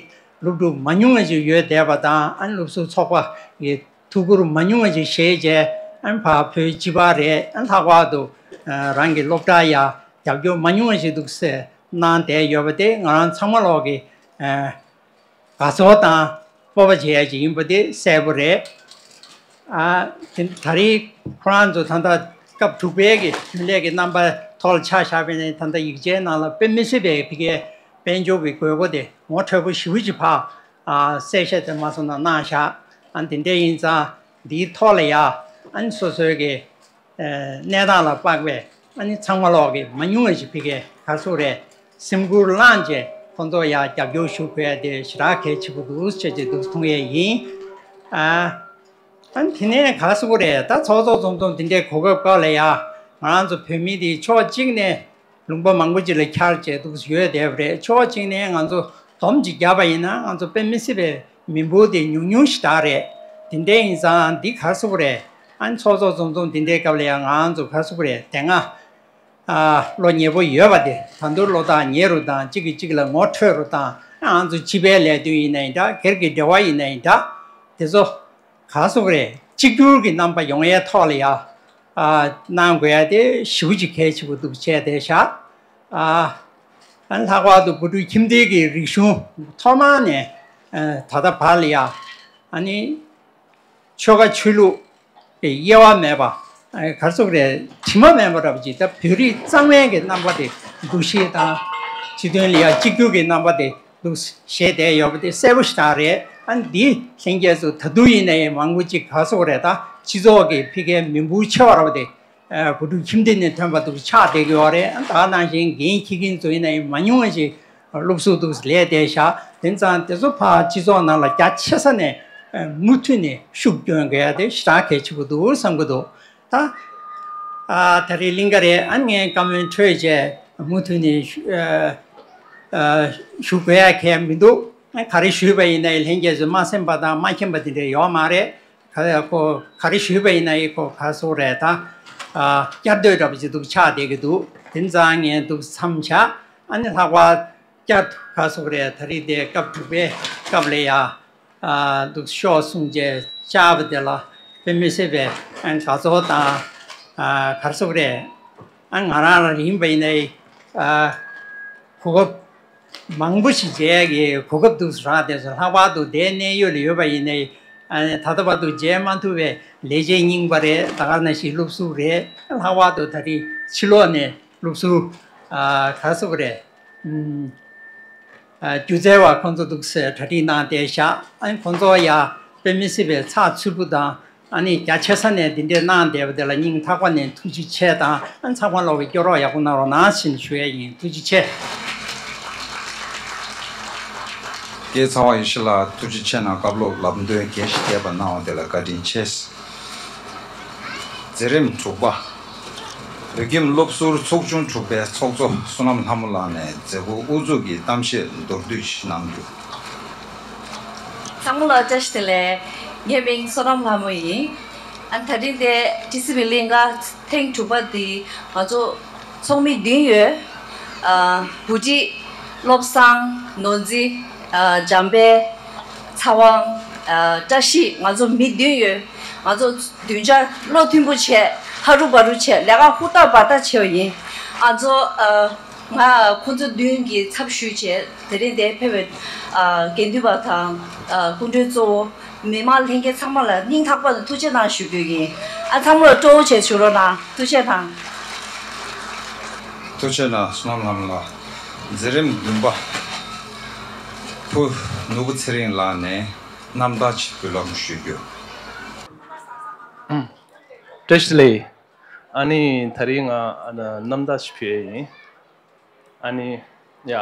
སློབ་ཕྲུག་མ་ཉུང་བ་ཞིག་ཡོད་བསྡད་པ་དང་ཨ་སློབ་ཟུར་ཚོགས་པ་གི་ཐུགས་ཁུར་མ་ཉུང་བ་ཞིག་བཞེས་བྱས་ཨ་ཕར་བོད་སྤྱི་པ་རེད། ཨ་ལྷག་པར་དུ་ རང་གི་སློབ་གྲྭ་ཡ་རྒྱབ་སྐྱོར་མ་ཉུང་བ་ཞིག་འདུག་སེ་གནང་བསྡད་ཡོད་པ་དེ་ང་རང་ཚང་མ་ལོག་གི་དགའ་ཚོར་དང་སྤོབས་པ་བྱེད་ཡ་ཅིག་ཡིན་པ་དེ་གསལ་པོ་རེད། ཨ་དེ་ད་རེས་ཁོ་རང་ཚོ་ད་ལྟ་སྐབས་དྲུག་པའི་གི་རྒྱུན་ལས་ཀྱི་རྣམ་པ་ཐོག་ལ་ཆ་བཞག་པ་ཡིན་ན་ད་ལྟ་ཡིག་ཆའི་ནང་ལ་དཔེ་མི་སྲིད་པའི་ཕ་གིའི་དཔལ་འབྱོར་གྱི་དགོས་མཁོ་དེ་ངོ་འཕྲོད་པོ་ཞེ་པོ་ཅིག་ཕར་ཨ་གསལ་བཤད་དེ་མ་སོང་ན་གནང་བཞག་ཨ་དེ་འདྲ་ཡིན་ཙང་འདིའི་ཐོག་ལ་ཡ་ཨ་ནི་སོ་སོའི་གི་ཨ་གནས་སྟངས་ལ་དཔག་པའི་ཨ་ནི་ཚང་མ་ལོག་གི་མ་ཉུང་བ་ཞིག་ཕ་གིའི་ག་རེ་ཟེར་དགོས་རེད། སེམས་ཁུར་བླངས་བྱས་ཁོང་ཚོ་ཡ་རྒྱབ་སྐྱོར་ཞུ་དགོས་ཡ་དེ་ཞེ་དྲག་གལ་ཆེ་པོ་འདུག་ཅེས་ཅིག་འདུག་མཐོང་ཡས་ཡིན། ཨ་ཨ་ནི་དེ་ནས་ག་རེ་ཟེར་དགོས་རེད། ད་ཚོགས་གཙོ་འཛོམས་འཛོམས་དེ་འདྲའི་གོ་སྐབས་སྐབས་ལ་ཡ་ང་རང་ཚོ་བོད་མི་དེ་ཕྱོགས་གཅིག་ནས་ལུང་པ་མང་པོ་ཅིག་ལ་འཁྱར་བྱས་འདུག་ཡོད་བསྡད་པ་རེད། ཕྱོགས་གཅིག་ནས་ང་ཚོ་སྡོམ་ཅིག་བརྒྱབ་པ་ཡིན་ན་ང་ཚོ་དཔེ་མི་སྲིད་པའི་མི་འབོར་དེ་ཉུང་ཉུང་ཞིག་རང་རེད། དེ་འདྲ་ཡིན་ཙང་འདི་ག་རེ་ཟེར་དགོས་རེད། ཨ་ནི་ཚོགས་གཙོ་འཛོམས་འཛོམས་དེ་འདྲའི་སྐབས་ལ་ཡང་ང་ཚོ་ག་རེ་ཟེར་དགོས་རེད། དེ་སྔ་ཨ་བློ་ཉེ་པོ་ཡོད་པ་དེ་ད་དུང་བློ་ཐག་ཉེ་རུ་དང་གཅིག་གིས་གཅིག་ལ་ངོ་འཕྲོད་རུ་དང་ང་ཚོ་སྤྱི་པའི་ལས་དོན་ཡིན་ན་ཡིན་འདྲ་སྒེར་གྱི་འབྲེལ་བ་ཡིན་ན་ཡིན་འདྲ་དེ་ཚོ་ག་རེ་ཟེར་དགོས་རེད། གཅིག་གྱུར་གྱི་རྣམ་པ་ཡོང་ཡའི་ཐོག་ལ་ཡ་ཨ་གནང་དགོས་ཡ་དེ་ཞེ་པོ་ཅིག་གལ་ཆེ་པོ་འདུག་བྱས་བསྡད་ཤག་ཨ་ཨ་ནི་ལྷག་པར་དུ་བོད་ཕྲུག་ཁྱིམ་སྡེ་གི་རིག་གཞུང་ཐོག་མ་ནས་ཨ་ད་ལྟ་བར་ལ་ཡ་ཨ་ནི་ཆོལ་ཁ་ཆོས་ལུགས་ཀྱི་དབྱེ་བ་མེད་པ་ཨ་ག་རེ་ཟེར་དགོས་རེད། དྲི་མ་མེད་པ་འདྲ་པོ་ཅིག་ད་བོད་རིགས་གཙང་མའི་གི་རྣམ་པ་དེ་འདུ་ཤེས་དང་སྤྱི་དོན་ལ་ཡ་གཅིག་གྱུར་གྱི་རྣམ་པ་དེ་འདུག་བཞེས་བསྡད་ཡོད་པ་དེ་གསལ་པོ་ཞེ་དྲག་རེད། ཨ་ནི་འདི་ལྷན་རྒྱས་ཚོ་ད་དུང་ཡིན་ནའི་མང་པོ་ཅིག་ག་རེ་ཟེར་དགོས་རེད། ད་སྤྱི་ཚོགས་ཀྱི་ཕ་གིའི་མི་འབོར་ཆེ་བ་ར་བ་དེ་ཨ་བོད་ཕྲུག་ཁྱིམ་སྡེ་ནས་ཐོན་པ་འདུག་ཆགས་བསྡད་ཀྱི་ཡོད་རེད། ཨ་ད་ནང་བཞིན་འགན་འཁྱེར་མཁན་ཚོ་ཡིན་ནའི་མ་ཉུང་བ་ཞིག་སློབ་ཟུར་འདུག་ལས་བསྡད་ཤག་དེ་ཙང་དེ་ཚོ་ཕར་སྤྱི་ཚོགས་ནང་ལ་རྒྱ་ཆེ་ས་ནས་ཨ་མུ་མཐུད་ནས་ཤུགས་སྐྱོན་དགོས་ཡ་དེ་ཞེ་དྲག་གལ་ཆེ་པོ་འདུག་བསམ་གྱི་འདུག་ད་ཨ་ད་རེས་གླིང་ག་རེད། ཨ་ངས་བཀའ་མོལ་འཕྲོད་བྱས་མུ་མཐུད་ནས་ཞུ་ཨ་ཨ་ཞུ་དགོས་ཡ་གལ་མི་འདུག་ཨ་ག་རེ་ཞུས་པ་ཡིན་ནའི་ལྷན་རྒྱས་ཚོས་མ་སེམས་པ་དང་མ་མཁྱེན་པ་དེ་འདྲ་ཡོད་མ་རེད། ག་རེ་ཁོ་ག་རེ་ཞུས་པ་ཡིན་ནའི་ཁོ་ག་རེ་ཟེར་དགོས་རེད། ད་ཨ་བསྐྱར་ཟློས་འདྲ་པོ་ཅིག་འདུག་ཆགས་བསྡད་ཀྱི་འདུག་དེ་ཙང་ངས་འདུག་མཚམས་བཞག་ཨ་ནི་ལྷག་པར་བསྐྱར་དུ་ག་རེ་ཟེར་དགོས་རེད། ད་རེས་དེ་སྐབས་དྲུག་པའི་སྐབས་ལ་ཡ་ཨ་འདུག་ཤོག་གསུངས་བྱས་བཅར་བ་དེ་ལ་དཔེ་མི་སྲིད་པའི་ཨ་དགའ་ཚོར་དང་ཨ་ག་རེ་ཟེར་དགོས་རེད། ཨ་ང་རང་རང་ཡིན་པ་ཡིན་ནའི་ཨ་གོ་སྐབས་མང་པོ་ཞིག་མཇལ་ཡ་གི་གོ་སྐབས་འདུག་རག་བསྡད་སོང་། ལྷག་པར་དུ་དེའི་གནད་ཡོད་ལ་ཡོད་པ་ཡིན་ནའི་ཨ་ནི་ད་ལྟ་བར་དུ་མཇལ་མ་ཐུབ་པའི་ལས་བྱེད་རྙིང་པ་རེད། ད་ག་ནང་བཞིན་སློབ་ཟུར་རེད། ལྷག་པར་དུ་ད་རེས་ཕྱི་ལོགས་ནས་སློབ་ཟུར་ཨ་ག་རེ་ཟེར་དགོས་རེད། ཨུམ། ཨ་སྒྱུ་རྩལ་བ་ཁོང་ཚོ་འདུག་སེ་གྲ་སྒྲིག་གནང་བསྡད་ཤག་ཨ་ནི་ཁོང་ཚོ་ཡ་དཔེ་མི་སྲིད་པའི་ཚགས་ཚུད་པོ་དང་ཨ་ནི་རྒྱ་ཆེ་ས་ནས་འདི་འདྲའི་གནང་བསྡད་པ་དེ་ལ་སྙིང་ཐག་པ་ནས་ཐུགས་རྗེ་ཆེ་དང་ཨ་ནི་ཚང་མ་ལོག་གི་སྐྱོ་རོགས་ཡག་པོ་གནང་རོགས་གནང་ཞེས་ཞུ་ཡས་ཡིན། ཐུགས་རྗེ་ཆེ། ཀྱེ་ཚ་བ་ཡེ་ཤེས་ལགས་ཐུགས་རྗེ་ཆེ་གནང་། བཀའ་སློབ་ལམ་སྟོན་རྒྱས་ཤིང་རྒྱས་པ་གནང་བ་དེ་ལ་བཀའ་དྲིན་ཆེ། མཛད་རིམ་དྲུག་པ། བོད་ཁྱིམ་སློབ་ཟུར་ཚོགས་ཆུང་དྲུག་པའི་ཚོགས་གཙོ་བསོད་ནམས་ལྷ་མོ་ལགས་ནས་མཛད་སྒོ་དབུ་འཛུགས་ཀྱི་གཏམ་བཤད་མདོར་བསྡུས་ཤིག་གནང་རྒྱུ། ཚང་མ་ལ་བཀྲ་ཤིས་བདེ་ལེགས། ངའི་མིང་བསོད་ནམས་ལྷ་མོ་ཡིན། ཨ་ད་རིང་འདི་ཊི་སི་བི་གླིང་ག་ཐེངས་དྲུག་པ་འདི་ང་ཚོ་ཚོགས་མི་བདུན་ཡོད། ཨ་བུ་ཁྲིད། བློ་བཟང་། ནོར་འཛིན། ཨ་འཇམ་དཔལ། ཚེ་དབང་། ཨ་བཀྲ་ཤིས། ང་ཚོ་མི་བདུན་ཡོད། ང་ཚོ་བདུན་ཆ་བློ་མཐུན་པོ་བྱས་ཧ་རུ་བ་རུ་བྱས་ལས་ཀ་ཧུར་ཐག་འབད་ཐག་བྱས་པ་ཡིན། ང་ཚོ་ཨ་ང་ཁོ་ཚོ་བདུན་གྱི་ཚབ་ཞུས་བྱས་དེ་རིང་འདིར་ཕེབས་པའི་ཨ་དགེ་འདུན་པ་དང་ཨ་སྐུ་མགྲོན་གཙོ་བོ། མི་མང་ལྷན་རྒྱས་ཚང་མ་ལ་སྙིང་ཐག་པ་ནས་ཐུགས་རྗེ་གནང་ཞུ་རྒྱུ་ཡིན། ཨ་ཚང་མ་ལ་སྤྲོ་བོ་བྱས་བཞུགས་རོགས་གནང་། ཐུགས་རྗེ་གནང་། ཐུགས་རྗེ་གནང་། བསོད་ནམས་ལྷ་མོ་ལགས། མཛད་རིམ་བདུན་པ། བུ་ནོར་བུ་ཚེ་རིང་ལགས་ནས་རྣམ་ཐར་ཅིག་འབུལ་ལམ་ཞུ་རྒྱུ། ཨུམ། བཀྲ་ཤིས་བདེ་ལེགས། ཨ་ནི་ད་རིང་ང་ཨ་ནི་རྣམ་ཐར་ཞིག་ཕུལ་ཡས་ཡིན། ཨ་ནི་ཡ།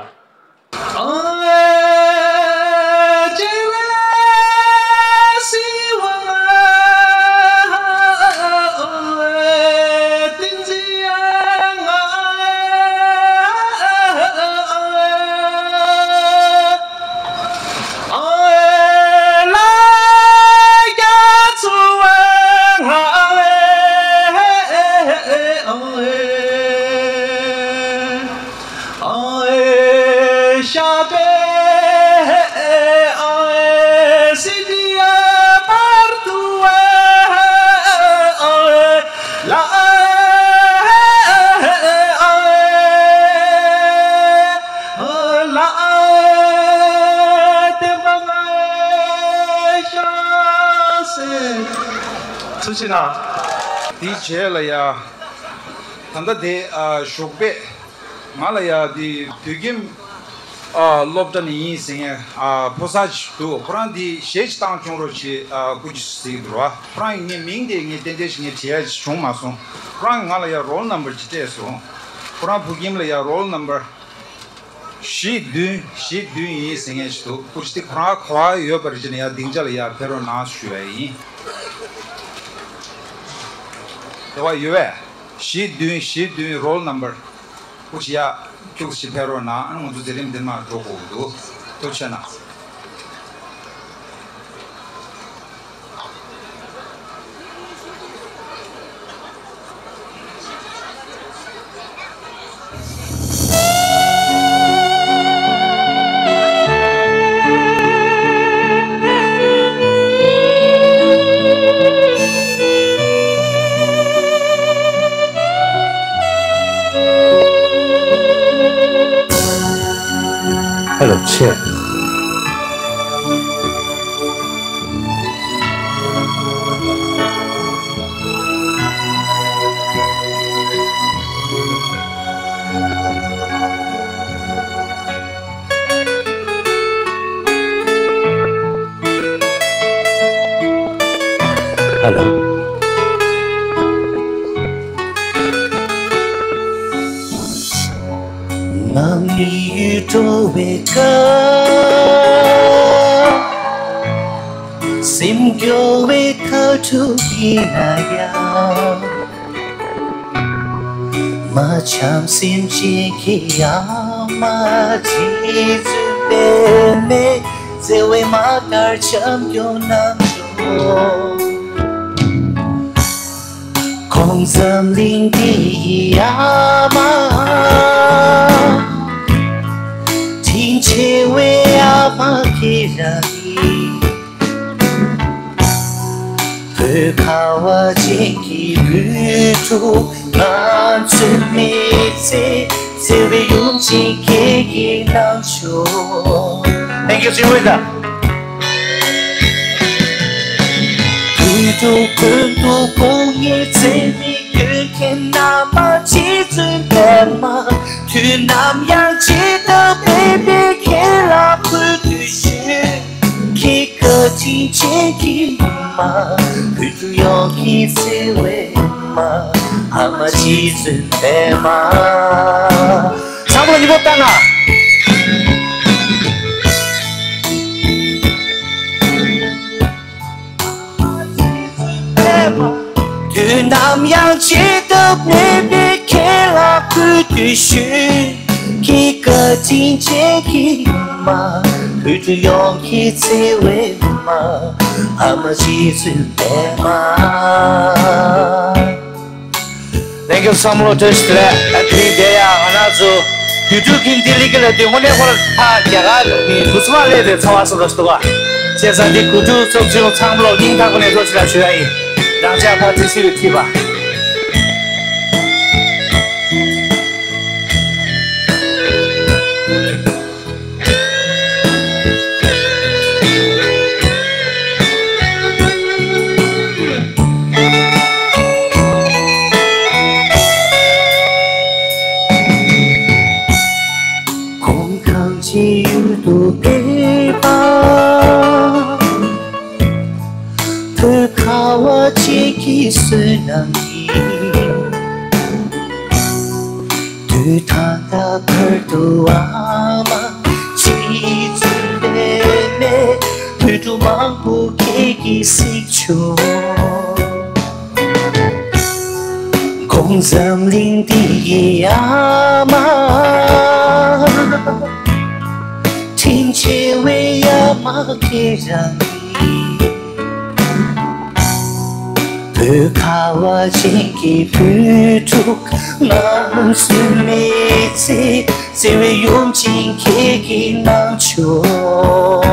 ཐུགས་རྗེ་གནང་། དེའི་རྗེས་ལ་ཡ། ད་ལྟ་དེ་ཨ་ཞོགས་པས་ང་ལ་ཡ་དེ་བོད་ཁྱིམ་ཨ་སློབ་གྲྭ་ནས་ཡིན་ཟེར་མཁན་ཨ་ཕོ་གསར་ཅིག་འདུག་ཁོ་རང་དེ་གཞས་ཅིག་བཏང་སྐྱོང་རོགས་བྱེད་ཨ་སྐུ་མཁྱེན་ཟེར་གྱི་འདུག་ར། ཁོ་རང་གི་ངས་མིང་དེ་ངས་ཏན་ཏན་ཞིག་ངས་བྲིས་ཡ་ཅིག་བྱུང་མ་སོང་། ཁོ་རང་གིས་ང་ལ་ཡ་རོལ་ནམ་བར་ཅིག་སྤྲད་སོང་། ཁོ་རང་བོད་ཁྱིམ་ལ་ཡ་རོལ་ནམ་བར་བཞི་བདུན་བཞི་བདུན་ཡིན་ཟེར་མཁན་ཞིག་འདུག་སྐུ་མཁྱེན་དེ་ཁོ་རང་ག་པར་ཡོད་པ་རེད་ཅེ་ན་ཡ་སྡིངས་ཆ་ལ་ཡ་ཕེབས་རོགས་གནང་ཞུ་ཡ་ཡིན། དེ་བ་ཡོད་པས། བཞི་བདུན་བཞི་བདུན་རོལ་ནམ་བར། སྐུ་མཁྱེན་ཡ་ཁྱུག་ཅིག་ཕེབས་རོགས་གནང་། ང་ཚོ་མཛད་རིམ་འདི་མར་འགྲོ་དགོས་ཀྱི་འདུག་ཐུགས་རྗེ་གནང་། ཧེ་ལོ་ཆེ། Hello. ང་མི་ཡུལ་འགྲོ་བའི་སྐབས། སེམས་སྐྱོ་བའི་ཁ་ཕྱོགས་ཡིན་ན་ཡང་། མ་བྱམས་སེམས་ཅན་གྱི་ཨ་མ་རྗེ་བཙུན་པདྨས། བརྩེ་བའི་མ་དཀར་བྱམས་སྐྱོང་གནང་ཤོག་ཁོང་འཛམ་གླིང་འདིའི་ཨ་མ། དྲིན་ཆེ་བའི་ཨ་མ་ཁྱེད་རང་ཡིན། བོད་ཁ་བ་ཅན་གྱི་བུ་ཕྲུག་ང་ཚོའི་མི་ཚེ། བརྩེ་བའི་ཡུམ་ཆེན་ཁྱེད་ཀྱིས་གནང་ཤོག Thank you, Sri Monica. བོད་ཕྲུག་ཀུན་ཏུ་དགོངས་ངེས་བརྩེ་མི་ཀུན་མཁྱེན་ན་མ་རྗེ་བཙུན་པདྨ། དུས་ནམ་ཡང་ཇི་ལྟར་བདེ་བའི་ཁྱེད་ལ་གུས་འདུད་ཞུ། ཁྱེད་བཀའ་དྲིན་ཅན་གྱི་མ། བོད་ཕྲུག་ཡོངས་ཀྱི་བརྩེ་བའི་མ། ཨ་མ་རྗེ་བཙུན་པདྨ། ཚང་མ་ལ་ཉིན་མོ་བཏང་ང་། དུས་ནམ་ཡང་ཇི་ལྟར་བདེ་བའི་ཁྱེད་ལ་གུས་འདུད་ཞུ། ཁྱེད་བཀའ་དྲིན་ཅན་གྱི་མ། བོད་ཕྲུག་ཡོངས་ཀྱི་བརྩེ་བའི་མ། ཨ་མ་རྗེ་བཙུན་པདྨ། Thank you, བསམ་བློ་བཀྲ་ཤིས་བདེ་ལེགས། ཨ་དེ་རིང་དེ་ཡང་ང་རང་ཚོ་དུས་དྲུག་གི་འདི་ལི་ཀི་ལ་དུས་དངོས་གནས་ཁོ་ར་ཕ་རྒྱ་གར་མི་འདུག་ཚང་མ་སླེབས་ཏེ་ཚང་མ་སོ་སོ་འདུག་ག་བྱས་ཙང་འདི་གོ་སྒྲིག་ཚོགས་ཆུང་ཚང་མ་ལོ་སྙིང་ཐག་པ་ནས་ཐུགས་རྗེ་ཆེ་ཞུ་ཡ་ཡིན། རང་ཅག་ཕ་ཚེ་སྲིད་པའི་ཁྲི་པ། གོང་གང་ཅི་ཡུལ་དུ་ཕེབས་པ། བོད་ཁ་བ་ཅན་གྱི་བསོད་ནམས་ཡིན། དུས་ད་ལྟ་བར་དུ་ཨ་མ་རྗེ་བཙུན་པདྨས། བོད་ཕྲུག་མང་པོ་ཁྱེད་ཀྱིས་གཟིགས་བྱུང་། ཁོང་འཛམ་གླིང་འདི་ཡི་ཨ་མ། དྲིན་ཆེ་བའི་ཨ་མ་ཁྱེད་རང་ཡིན། བོད་ཁ་བ་ཅན་གྱི་བུ་ཕྲུག་ང་ཚོའི་མི་ཚེ། བརྩེ་བའི་ཡུམ་ཆེན་ཁྱེད་ཀྱིས་གནང་ཆོག་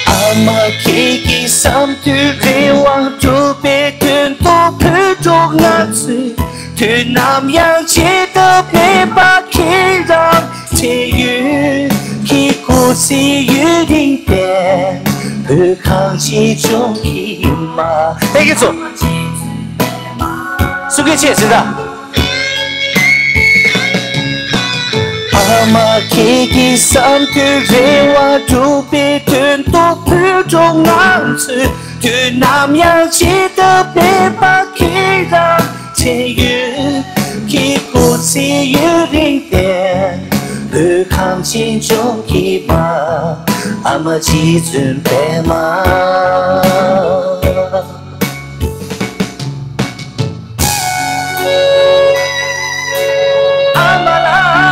ཨ་མ་ཁྱེད་ཀྱི་བསམ་དོན་རེ་བ་འགྲུབ་པའི་དོན་དུ་བོད་ཕྲུག་ང་ཚོས། དུས་ནམ་ཡང་ཇི་ལྟར་མེད་པ་ཁྱེད་རང་བྱེད་ཡུལ་གྱི་སྐུ་ཚེ་ཡུན་རིང་བརྟན། བོད་གངས་ཅན་ལྗོངས་ཀྱི་མ། ཕ་གི་ཚོ། སུ་གི་ཆེ་ཟེར་ད། ཨ་མ་ཁྱེད་ཀྱི་བསམ་དོན་རེ་བ་འགྲུབ་པའི་དོན་དུ། བོད་ཕྲུག་ང་ཚོས་དུས་ནམ་ཡང་བརྗེད་ཐབས་མེད་པ། ཁྱེད་རང་བྱས་ཡོད་ཀྱི་སྐུ་ཚེ་ཡུན་རིང་བརྟན། བོད་གངས་ཅན་ལྗོངས་ཀྱི་མ། ཨ་མ་རྗེ་བཙུན་པད་མ། ཨ་མ་ལགས།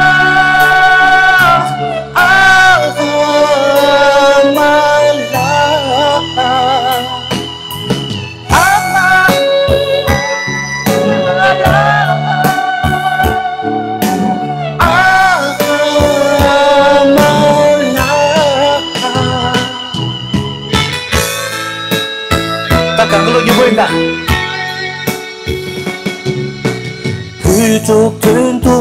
ཨ་མ་ལགས། ཨ་མ་ལགས། ཨ་མ་ལགས། ད་གང་ག་ལོ་ཉུང་པོ་ཡིན་ད། བོད་ཕྲུག་དོན་དུ།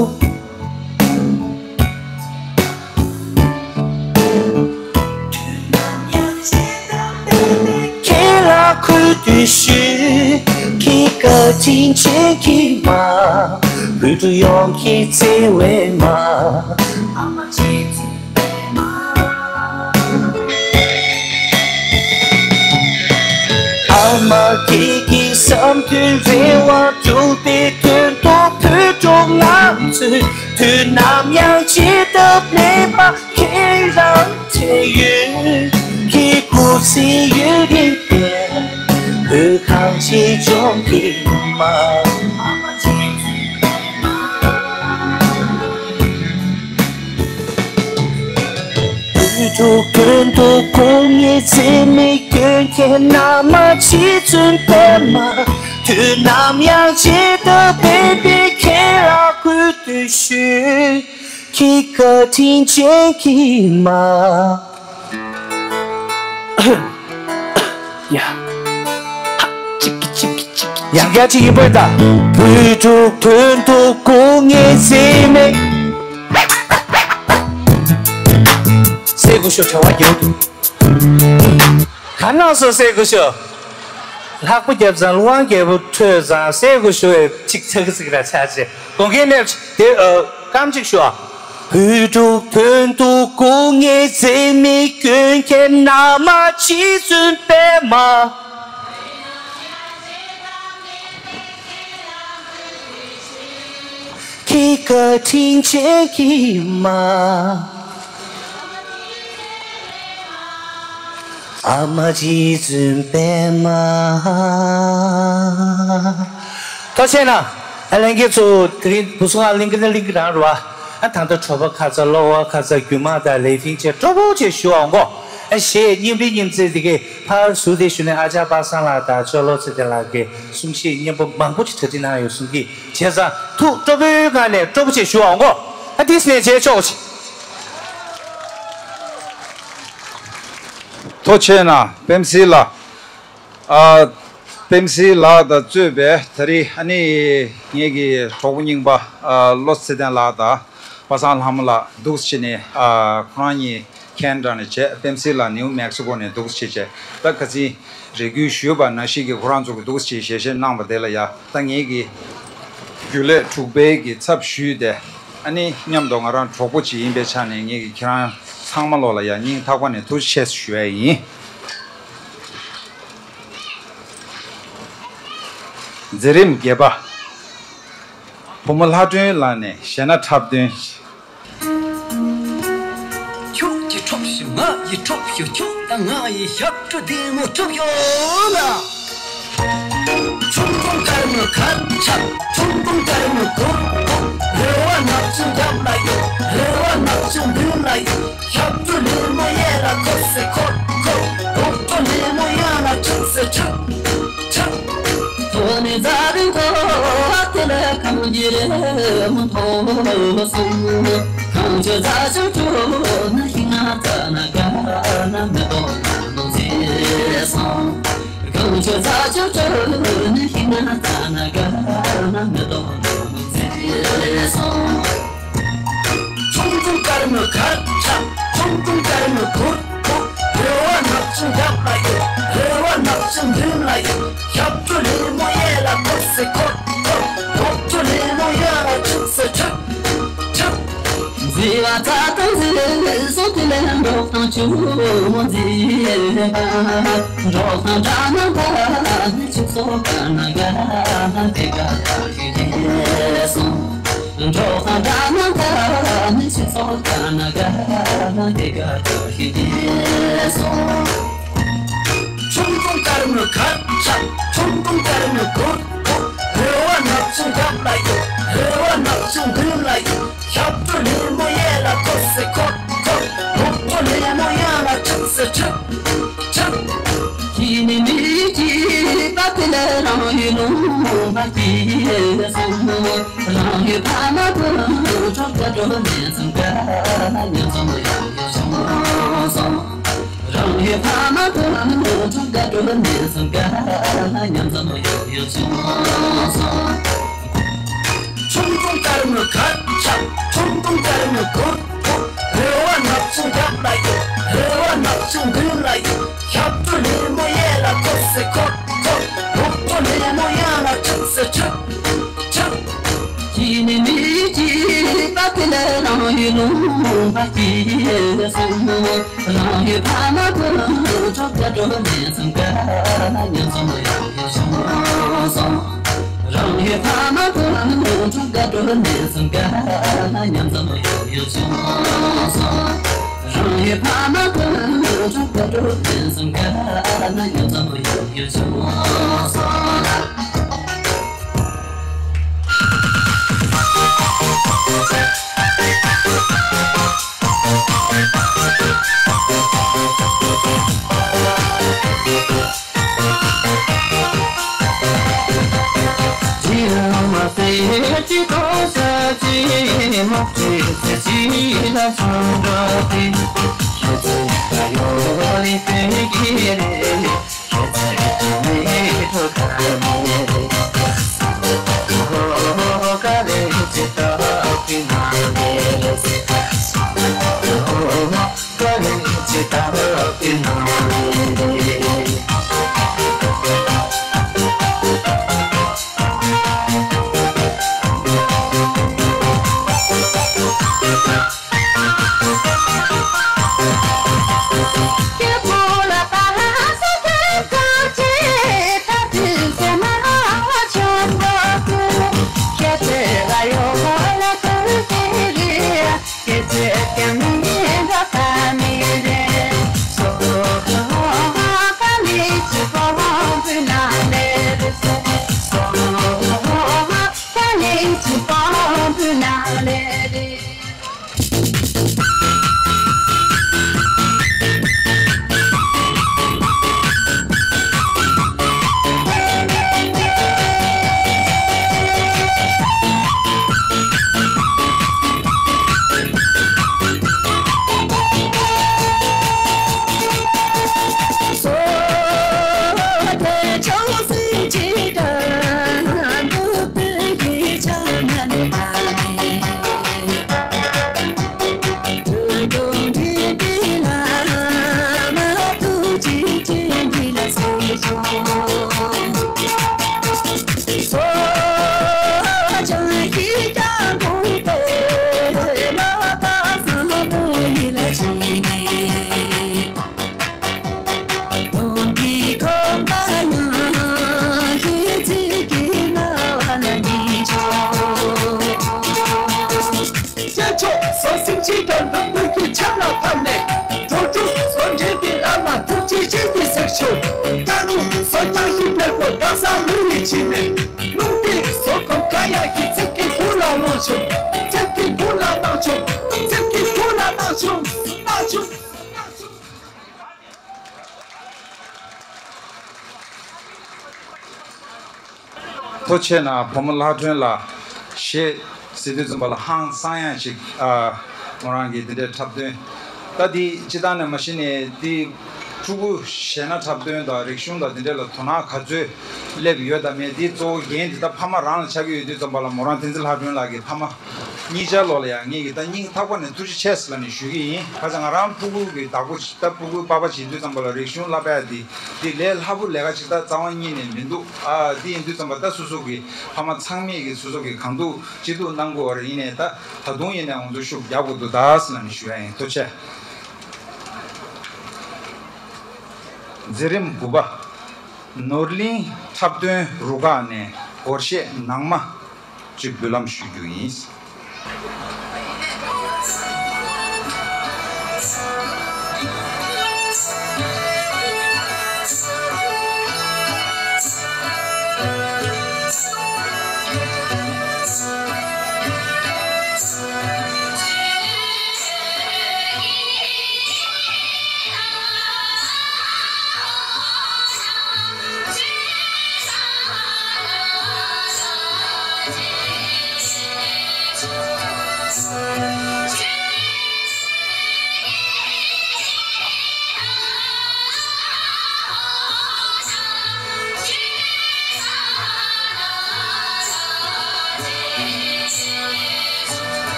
ཁྱེད་ལ་གུས་འདུད་ཞུ། ཁྱེད་བཀའ་དྲིན་ཅན་གྱི་མ། བོད་ཕྲུག་ཡོངས་ཀྱི་བརྩེ་བའི་མ། ཨ་མ་ཁྱེད་ཀྱི་བསམ་དོན་རེ་བ་འགྲུབ་པའི་དོན་དུ། བོད་ཕྲུག་ང་ཚོས་དུས་ནམ་ཡང་བརྗེད་ཐབས་མེད་པ། ཁྱེད་རང་བྱས་ཡོད་ཀྱི་སྐུ་ཚེ་ཡུན་རིང་བརྟན། བོད་གངས་ཅན་ལྗོངས་ཀྱི་མ། བོད་ཕྲུག་དོན་དུ་སྐུ་ངལ་འཛེམས་མེད་སྐྱོན་མཁན། ཨ་མ་རྗེ་བཙུན་པད་མ། དུས་ནམ་ཡང་བརྗེད་ཐབས་མེད་པའི། ཁྱེད་ལ་གུས་འདུད་ཞུ། ཁྱེད་བཀའ་དྲིན་ཅན་གྱི་མ། ཡ། ཧ། ཅིག་གི་ཅིག་གི་ཅིག་གི། ཡང་བསྐྱར་ཅིག་ཡིན་པར་གདའ། བོད་ཕྲུག་དོན་དུ་སྐུ་ངལ་འཛེམས་མེད། སྲས་སྐུ་ཞབས་བྱ་བ་རྒྱལ་དུ། ག་ནང་སོ་སྲས་སྐུ་ཞབས། ལྷག་པ་རྒྱབ་ཙང་ལུས་དབང་རྒྱལ་པོ་འཕྲོད་ཙང་། སྲས་སྐུ་ཞབས་ཅིག་ཚ་གི་ཚིག་ར་ཆ་ཆེ། དགོངས་འགལ་མེད་དེ། ཨ། རྐང་གཅིག་ཞུ་ཨ། བོད་ཕྲུག་དོན་དུ་སྐུ་ངལ་འཛེམས་མེད་སྐྱོན་མཁན། ཨ་མ་རྗེ་བཙུན་པད་མ། ཁྱེད་བཀའ་དྲིན་ཅན་གྱི་མ། ཨ་མ་རྗེ་བཙུན་པད་མ། ཐུགས་རྗེ་གནང་། ཨ། ལྷན་རྒྱས་ཚོ་དེ་རིང་བུ་སུ་ང་གླིང་གི་ནི་གླིང་གི་རང་རུ་བ། ཨ། ད་ལྟ་གྲོགས་པོ་ཁ་ཚ་གློ་བ་ཁ་ཚ་རྒྱུ་མ་དང་ལེ་ཕིང་བཅས་སྤྲོ་པོ་བཅས་ཞུ་འོང་གོ། ཨ། གཞས་སྙན་པའི་སྙན་ཚིག་དེ་གའི་ཕར་ཟུར་དེ་ཞུ་ནས་ཨ་ཅག་པ་སངས་ལགས་དང་ཅོ་ལོ་ཚེ་བརྟན་ལགས་ཀྱིས་གསུང་བཤད་སྙན་པོ་མང་པོ་ཅིག་གྲ་སྒྲིག་གནང་ཡོད་གསུང་གི། བྱས་ཙང་ཐུགས་སྤྲོ་པོའི་ངང་ནས་སྤྲོ་པོ་བཅས་ཞུ་འོང་གོ། ཨ། དེ་ནས་བྱས་ཆོག་ཅིག་ཐུགས་རྗེ་གནང་པད་མ་སྲིད་ལགས། ཨ། པད་མ་སྲིད་ལགས་དང་གཙོས་པའི་ད་རེས་ཨ་ནི་ངེད་ཀྱི་གྲོགས་པོ་རྙིང་པ། ཨ། བློ་ཚེ་བརྟན་ལགས་དང་པ་སངས་ལྷ་མོ་ལགས་འདུག་སེ་བྱས་ནས། ཨ། ཁོ་རང་གཉིས་ཁེ་ན་ཌ་ནས་བྱས། པད་མ་སྲིད་ལགས་ནིའུ་མེག་སི་ཀོ་ནས་འདུག་སེ་བྱས་བྱས། ད་ཁ་སང་རེ་སྐུལ་ཞུས་པ་ནང་བཞིན་གྱི་ཁོ་རང་ཚོ་གིས་འདུག་སེ་བྱས་ཞལ་བཞེས་གནང་བ་དེ་ལ་ཡ། ད་ངེད་ཀྱི་རྒྱུན་ལས་དྲུག་པའི་གི་ཚབ་ཞུས་ཏེ། ཨ་ནི་མཉམ་དུ་ང་རང་གྲོགས་པོ་ཅིག་ཡིན་པའི་ཆ་ནས་ངེད་ཀྱི་ཁྱེད་རང་ཚང་མ་ལོག་ལ་ཡ་སྙིང་ཐག་པ་ནས་ཐུགས་རྗེ་ཆེ་ཞུ་ཡ་ཡིན། མཛད་རིམ་བརྒྱད་པ། བུ་མོ་ལྷ་སྒྲོན་ལགས་ནས་གཞས་སྣ་འཁྲབ་སྟོན། ཁྱོད་ཀྱིས་འཁྲབ་ཤོག་ང་ཡིས་འཁྲབ་ཤོག་ཁྱོད་དང་ང་ཡིས་ཞབས་བྲོ་བདེ་མོ་འཁྲབ་ཤོག་ལ། ཁྱུང་ཁྱུང་དཀར་མོ་ཁར་འཁྲབ། ཁྱུང་ཁྱུང་དཀར་མོ་གུར་གུར། རེ་བ་ནག་ཆུང་རྒྱབ་ལ་ཡོད། རེ་བ་ནག་ཆུང་མདུན་ལ་ཡོད། ཞབས་བྲོ་ལེབ་མོ་གཡས་ལ་འཁོར་སེ་འཁོར་འཁོར། སྒྲོག་བྲོ་ལེབ་མོ་གཡོན་ལ་འཁྲིག་སེ་འཁྲིག་འཁྲིག་ཐོག་ནས་རྫ་རི་མཐོ་བ་དེ་ལ་གངས་ཀྱི་རི་མོ་མཐོ་སོང་། གངས་ཆུ་རྫ་ཆུ་བྲོ་ནི་ཤིང་ནགས་རྩྭ་ནགས་དཀར་ནག་མེ་ཏོག་ནགས་མོ་མཛེས་སོང་། གངས་ཆུ་རྫ་ཆུ་བྲོ་ནི་ཤིང་ནགས་རྩྭ་ནགས་དཀར་ནག་མེ་ཏོག་ནགས་མོ་མཛེས་སོང་། ཁྱུང་ཁྱུང་དཀར་མོ་ཁར་འཁྲབ། ཁྱུང་ཁྱུང་དཀར་མོ་གུར་གུར། རེ་བ་ནག་ ཅུང་རྒྱབ་ལ་ཡོད། རེ་བ་ནག་ཅུང་མདུན་ལ་ཡོད། ཞབས་བྲོ་ལེ་མོ་གཡས་ལ་འཁོར་སེ་འཁོར་འཁོར། འོག་བྲོ་ལེ་མོ་གཡོན་ལ་ཁྲིད་སེ་ཁྲིད་ཁྲིད། མཛེས་པ་རྩྭ་ཐང་མཛེས་སོགས་དེ་ལས་འབྲོག་ཐང་ཆུ་མོ་མཛེས་པ། འབྲོག་ཐང་སྦྲ་ནང་ད་ནི་ཆུ་སོགས་དཀར་ནག་དེ་ག་ད་ཤི་དེ་སོང་། འགྲོ་ཁང་དགའ་ན་དགའ་ནི་ཆུ་ཚོད་དགའ་ན་དགའ་ན་དེ་ག་དགའ་ཤི་དེ་སོང་། ཆུང་ཆུང་དཀར་མོའི་ཁ་ཆག་ཆུང་ཆུང་དཀར་མོའི་གུར་གུར། རེ་བ་ནག་ཆུང་རྒྱབ་ལ་ཡོད། རེ་བ་ནག་ཆུང་མདུན་ལ་ཡོད། ཞབས་བྲོ་ལེ་མོ་གཡས་ལ་འཁོར་སེ་འཁོར་འཁོར། འོག་བྲོ་ལེ་མོ་གཡོན་ལ་ཁྲིད་སེ་ཁྲིད། ཁྱེད་ནི་མི་གཅིག་པ་དེ་ལས་རང་ཡུལ་ལུང་པ་སྐྱེས་སོང་། རང་ཡུལ་ཕ་མ་བུ་གྲོགས་དགའ་སྤྲོ་གནས་ཚང་དགའ་མཉམ་འཛོམས་ཡོང་ཡོང་སོང་སོང་། རང་ཡུལ་ཕ་མ་བུ་གྲོགས་དགའ་སྤྲོ་གནས་ཚང་དགའ་མཉམ་འཛོམས་ཡོང་ཡོང་སོང་སོང་། ཆུང་ཆུང་དཀར་མོའི་ཁ་ཆག་ཆུང་ཆུང་དཀར་མོའི་གུར་གུར། རེ་བ་ནག་ཆུང་རྒྱབ་ལ་ཡོད། རེ་བ་ནག་ཆུང་མདུན་ལ་ཡོད། ཞབས་བྲོ་ལེ་མོ་གཡས་ལ་འཁོར་སེ་འཁོར་འཁོར། འོག་བྲོ་ལེ་མོ་གཡོན་ལ་ཁྲིད་སེ་ཁྲིད་ཁྲིད། ཁྱེད་ནི་མི་གཅིག་པ་དེ་ལས་རང་ཡུལ་ལུང་པ་སྐྱེས་སོང་། རང་ཡུལ་ཕ་མ་བུ་གྲོགས་དགའ་སྤྲོ་གནས་ཚང་དགའ་མཉམ་འཛོམས་ཡོང་ཡོང་སོང་སོང་། རང་ཡུལ་ཕ་མ་བུ་གྲོགས་དགའ་སྤྲོ་གནས་ཚང་དགའ་མཉམ་འཛོམས་ཡོང་ཡོང་སོང་སོང་། རང་ཡུལ་ཕ་མ་བུ་གྲོགས་དགའ་སྤྲོ་གནས་ཚང་དགའ་མཉམ་འཛོམས་ཡོང་ཡོང་སོང་སོང་། སྤྱི་ཚོགས་སོ་སེམས་ཅན་དང་ལུས་པོའི་ཆ་ལ་ཕབ་ནས། འགྲོ་དྲུག་བཟོ་འདྲེན་པའི་ལམ་ལ་ཐུགས་རྗེ་ཆེ་གི་ཟེར་ཞུ། རྟ་ནོར་བཟོ་རྐྱང་ཞིག་ཕེབས་པོ་རྡ་ས་ལུས་ཡི་ཕྱི་ནས། ལུང་པའི་བཟོ་ཁོམ་ཀ་ཡ་གི་ཚིག་གི་བུ་ལ་ལོངས་བྱུང་། ཚིག་གི་བུ་ལ་ལོངས་བྱུང་། ཚིག་གི་བུ་ལ་ལོངས་བྱུང་། ལོངས་བྱུང་། ཐུགས་རྗེ་ཆེ་གནང་། བུ་མོ་ལྷ་སྒྲོན་ལགས་གཞས་ཟེར་དུས་ཙམ་པ་ལ་ཧང་སང་ཡང་ཅིག་ཨ། མོ་རང་གིས་འདི་འདྲའི་འཁྲབ་སྟོན། ད་འདི་སྤྱི་བཏང་ནས་མ་གཞི་ནས་འདི་ཕྲུ་གུ་གཞས་སྣ་འཁྲབ་སྟོན་དང་རིག་གཞུང་དང་འདི་འདྲ་ལ་དོ་སྣང་ག་ཚོད་སླེབས་ཡོད་དམ་མེད། འདི་གཙོ་བོ་འགན་འདི་ད་ཕ་མ་རང་ལ་ཆགས་ཀྱི་ཡོད་དུས་ཙམ་པ་ལ་མོ་རང་བསྟན་འཛིན་ལྷ་སྒྲོན་ལགས་ཀྱི་ཕ་མ། གཉིས་ཆར་ལོ་ལ་ཡང་ངེད་ཀྱིས་ད་སྙིང་ཐག་པ་ནས་ཐུགས་རྗེ་ཆེ་ཟེར་ལབ་ནས་ཞུ་གི་ཡིན། ཁ་སང་ང་རང་ཕྲུ་གུ་གི་བདག་པོ་ཅིག་ད་ཕྲུ་གུ་པ་ཕ་བྱེད་དུས་ཙམ་པ་ལ་རིག་གཞུང་བསླབ་ཡ་དེ་དེ་ལས་སླ་པོ་ལས་ཀ་ཅིག་ད་རྩ་བ་ཉིད་ནས་མི་འདུག་ཨ་དེ་ཡིན་དུས་ཙམ་པ་ད་སོ་སོ་གི་ཕ་མ་ཚང་མས་གི་སོ་སོ་གི་གང་ཐུབ་ཅི་ཐུབ་གནང་དགོས་པ་རེད། ཡིན་ནའི་ད་ད་དུང་ཡིན་ནའི་ང་ཚོ་ཤུགས་རྒྱག་དགོས་འདུག་ད་ཟེར་ལབ་ནས་ཞུ་ཡ་ཡིན། ཐུགས་རྗེ་ཆེ། མཛད་རིམ་དགུ་པ། ནོར་གླིང་འཁྲབ་སྟོན་རུ་ཁག་ནས་སྒོར་གཞས་ནང་མ་གཅིག་འབུལ་ལམ་ཞུ་རྒྱུ་ཡིན།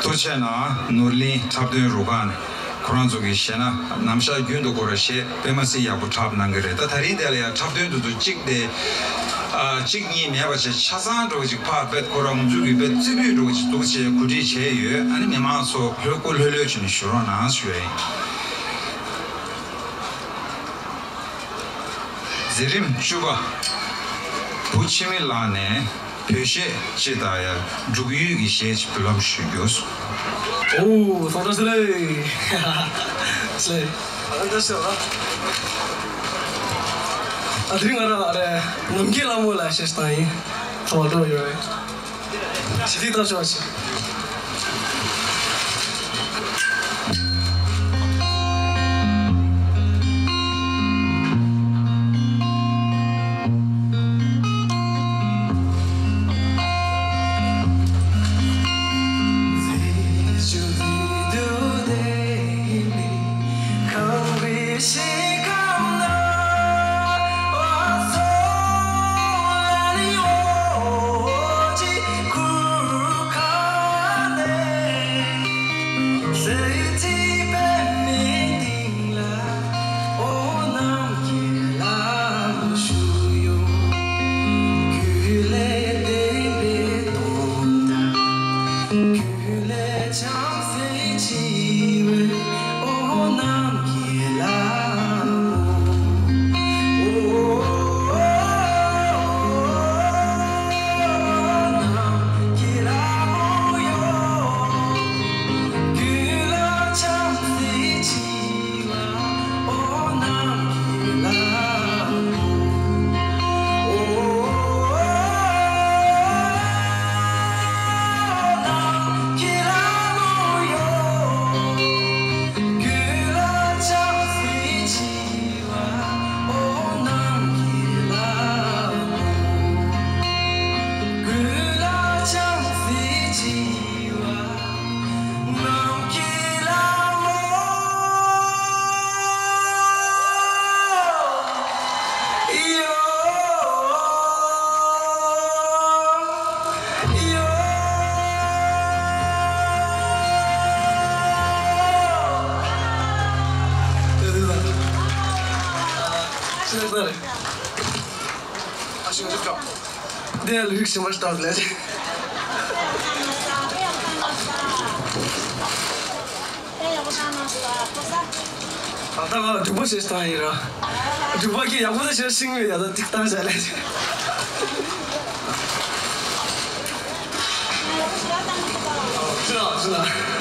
ཐུགས་རྗེ་ཆེ་གནང་། ནོར་གླིང་འཁྲབ་སྟོན་རུ་ཁག་ནས་ཁོ་རང་ཚོ་གི་གཞས་སྣ་ནམ་ཞག་རྒྱུན་དུ་ཁོ་རང་གཞས་དཔེ་མ་སྲིད་ཡག་པོ་འཁྲབ་གནང་གི་རེད། ད་ད་རིང་དེ་ལ་ཡང་འཁྲབ་སྟོན་དེ་ཚོ་གཅིག་དེ་ཨ་གཅིག་གཉིས་མེད་པ་བྱས་ཆ་ཚང་འགྲོ་གི་ཅིག་ཕར་བེད་ཁོ་རང་ང་ཚོ་གི་བེད་རྩེ་ཕུད་འགྲོ་གི་ཅིག་འདུག་བྱས་གོ་སྒྲིག་བྱས་ཡོད། ཨ་ནི་མི་མང་ཚོ་ལྷོད་སྐུ་ལྷོད་ལྷོད་བྱས་ནས་བཞུགས་རོགས་གནང་ཞུ་ཡ་ཡིན། མཛད་རིམ་བཅུ་པ། བུ་འཆི་མེད་ལགས་ནས་བོད་གཞས་སྤྱི་དང་ཡང་འབྲུག་ཡུལ་གྱི་གཞས་ཀྱི་འབུལ་ལམ་ཞུ་རྒྱུ། ཨོ། ད་ལྟ་སེ་ལེ། སེ་ལེ། ད་ལྟ་སེ་ལེ། ཨ་དེ་རིང་ང་རང་ཨ་རེ་ནམ་མཁའི་ལྷ་མོ་ལ་གཞས་བཏང་ཡིན། ཐོག་འགྲོ་ཡོད་རེད། ཞི་བདེ་ལྟར་ཤོག་ཅིག་དེ་ལུགས་ཤིག་མ་ལྟ་ལས། ད་ལྟ་ང་འབྲུག་པ་ཞེས་བཏང་ཡིན་ར། འབྲུག་པ་གི་ཡག་པོ་ཞེས་ཤིང་མི་ཡ་ད་ཏིག་ཏང་བྱ་ལས། ཞུ་ལ་ཞུ་ལ།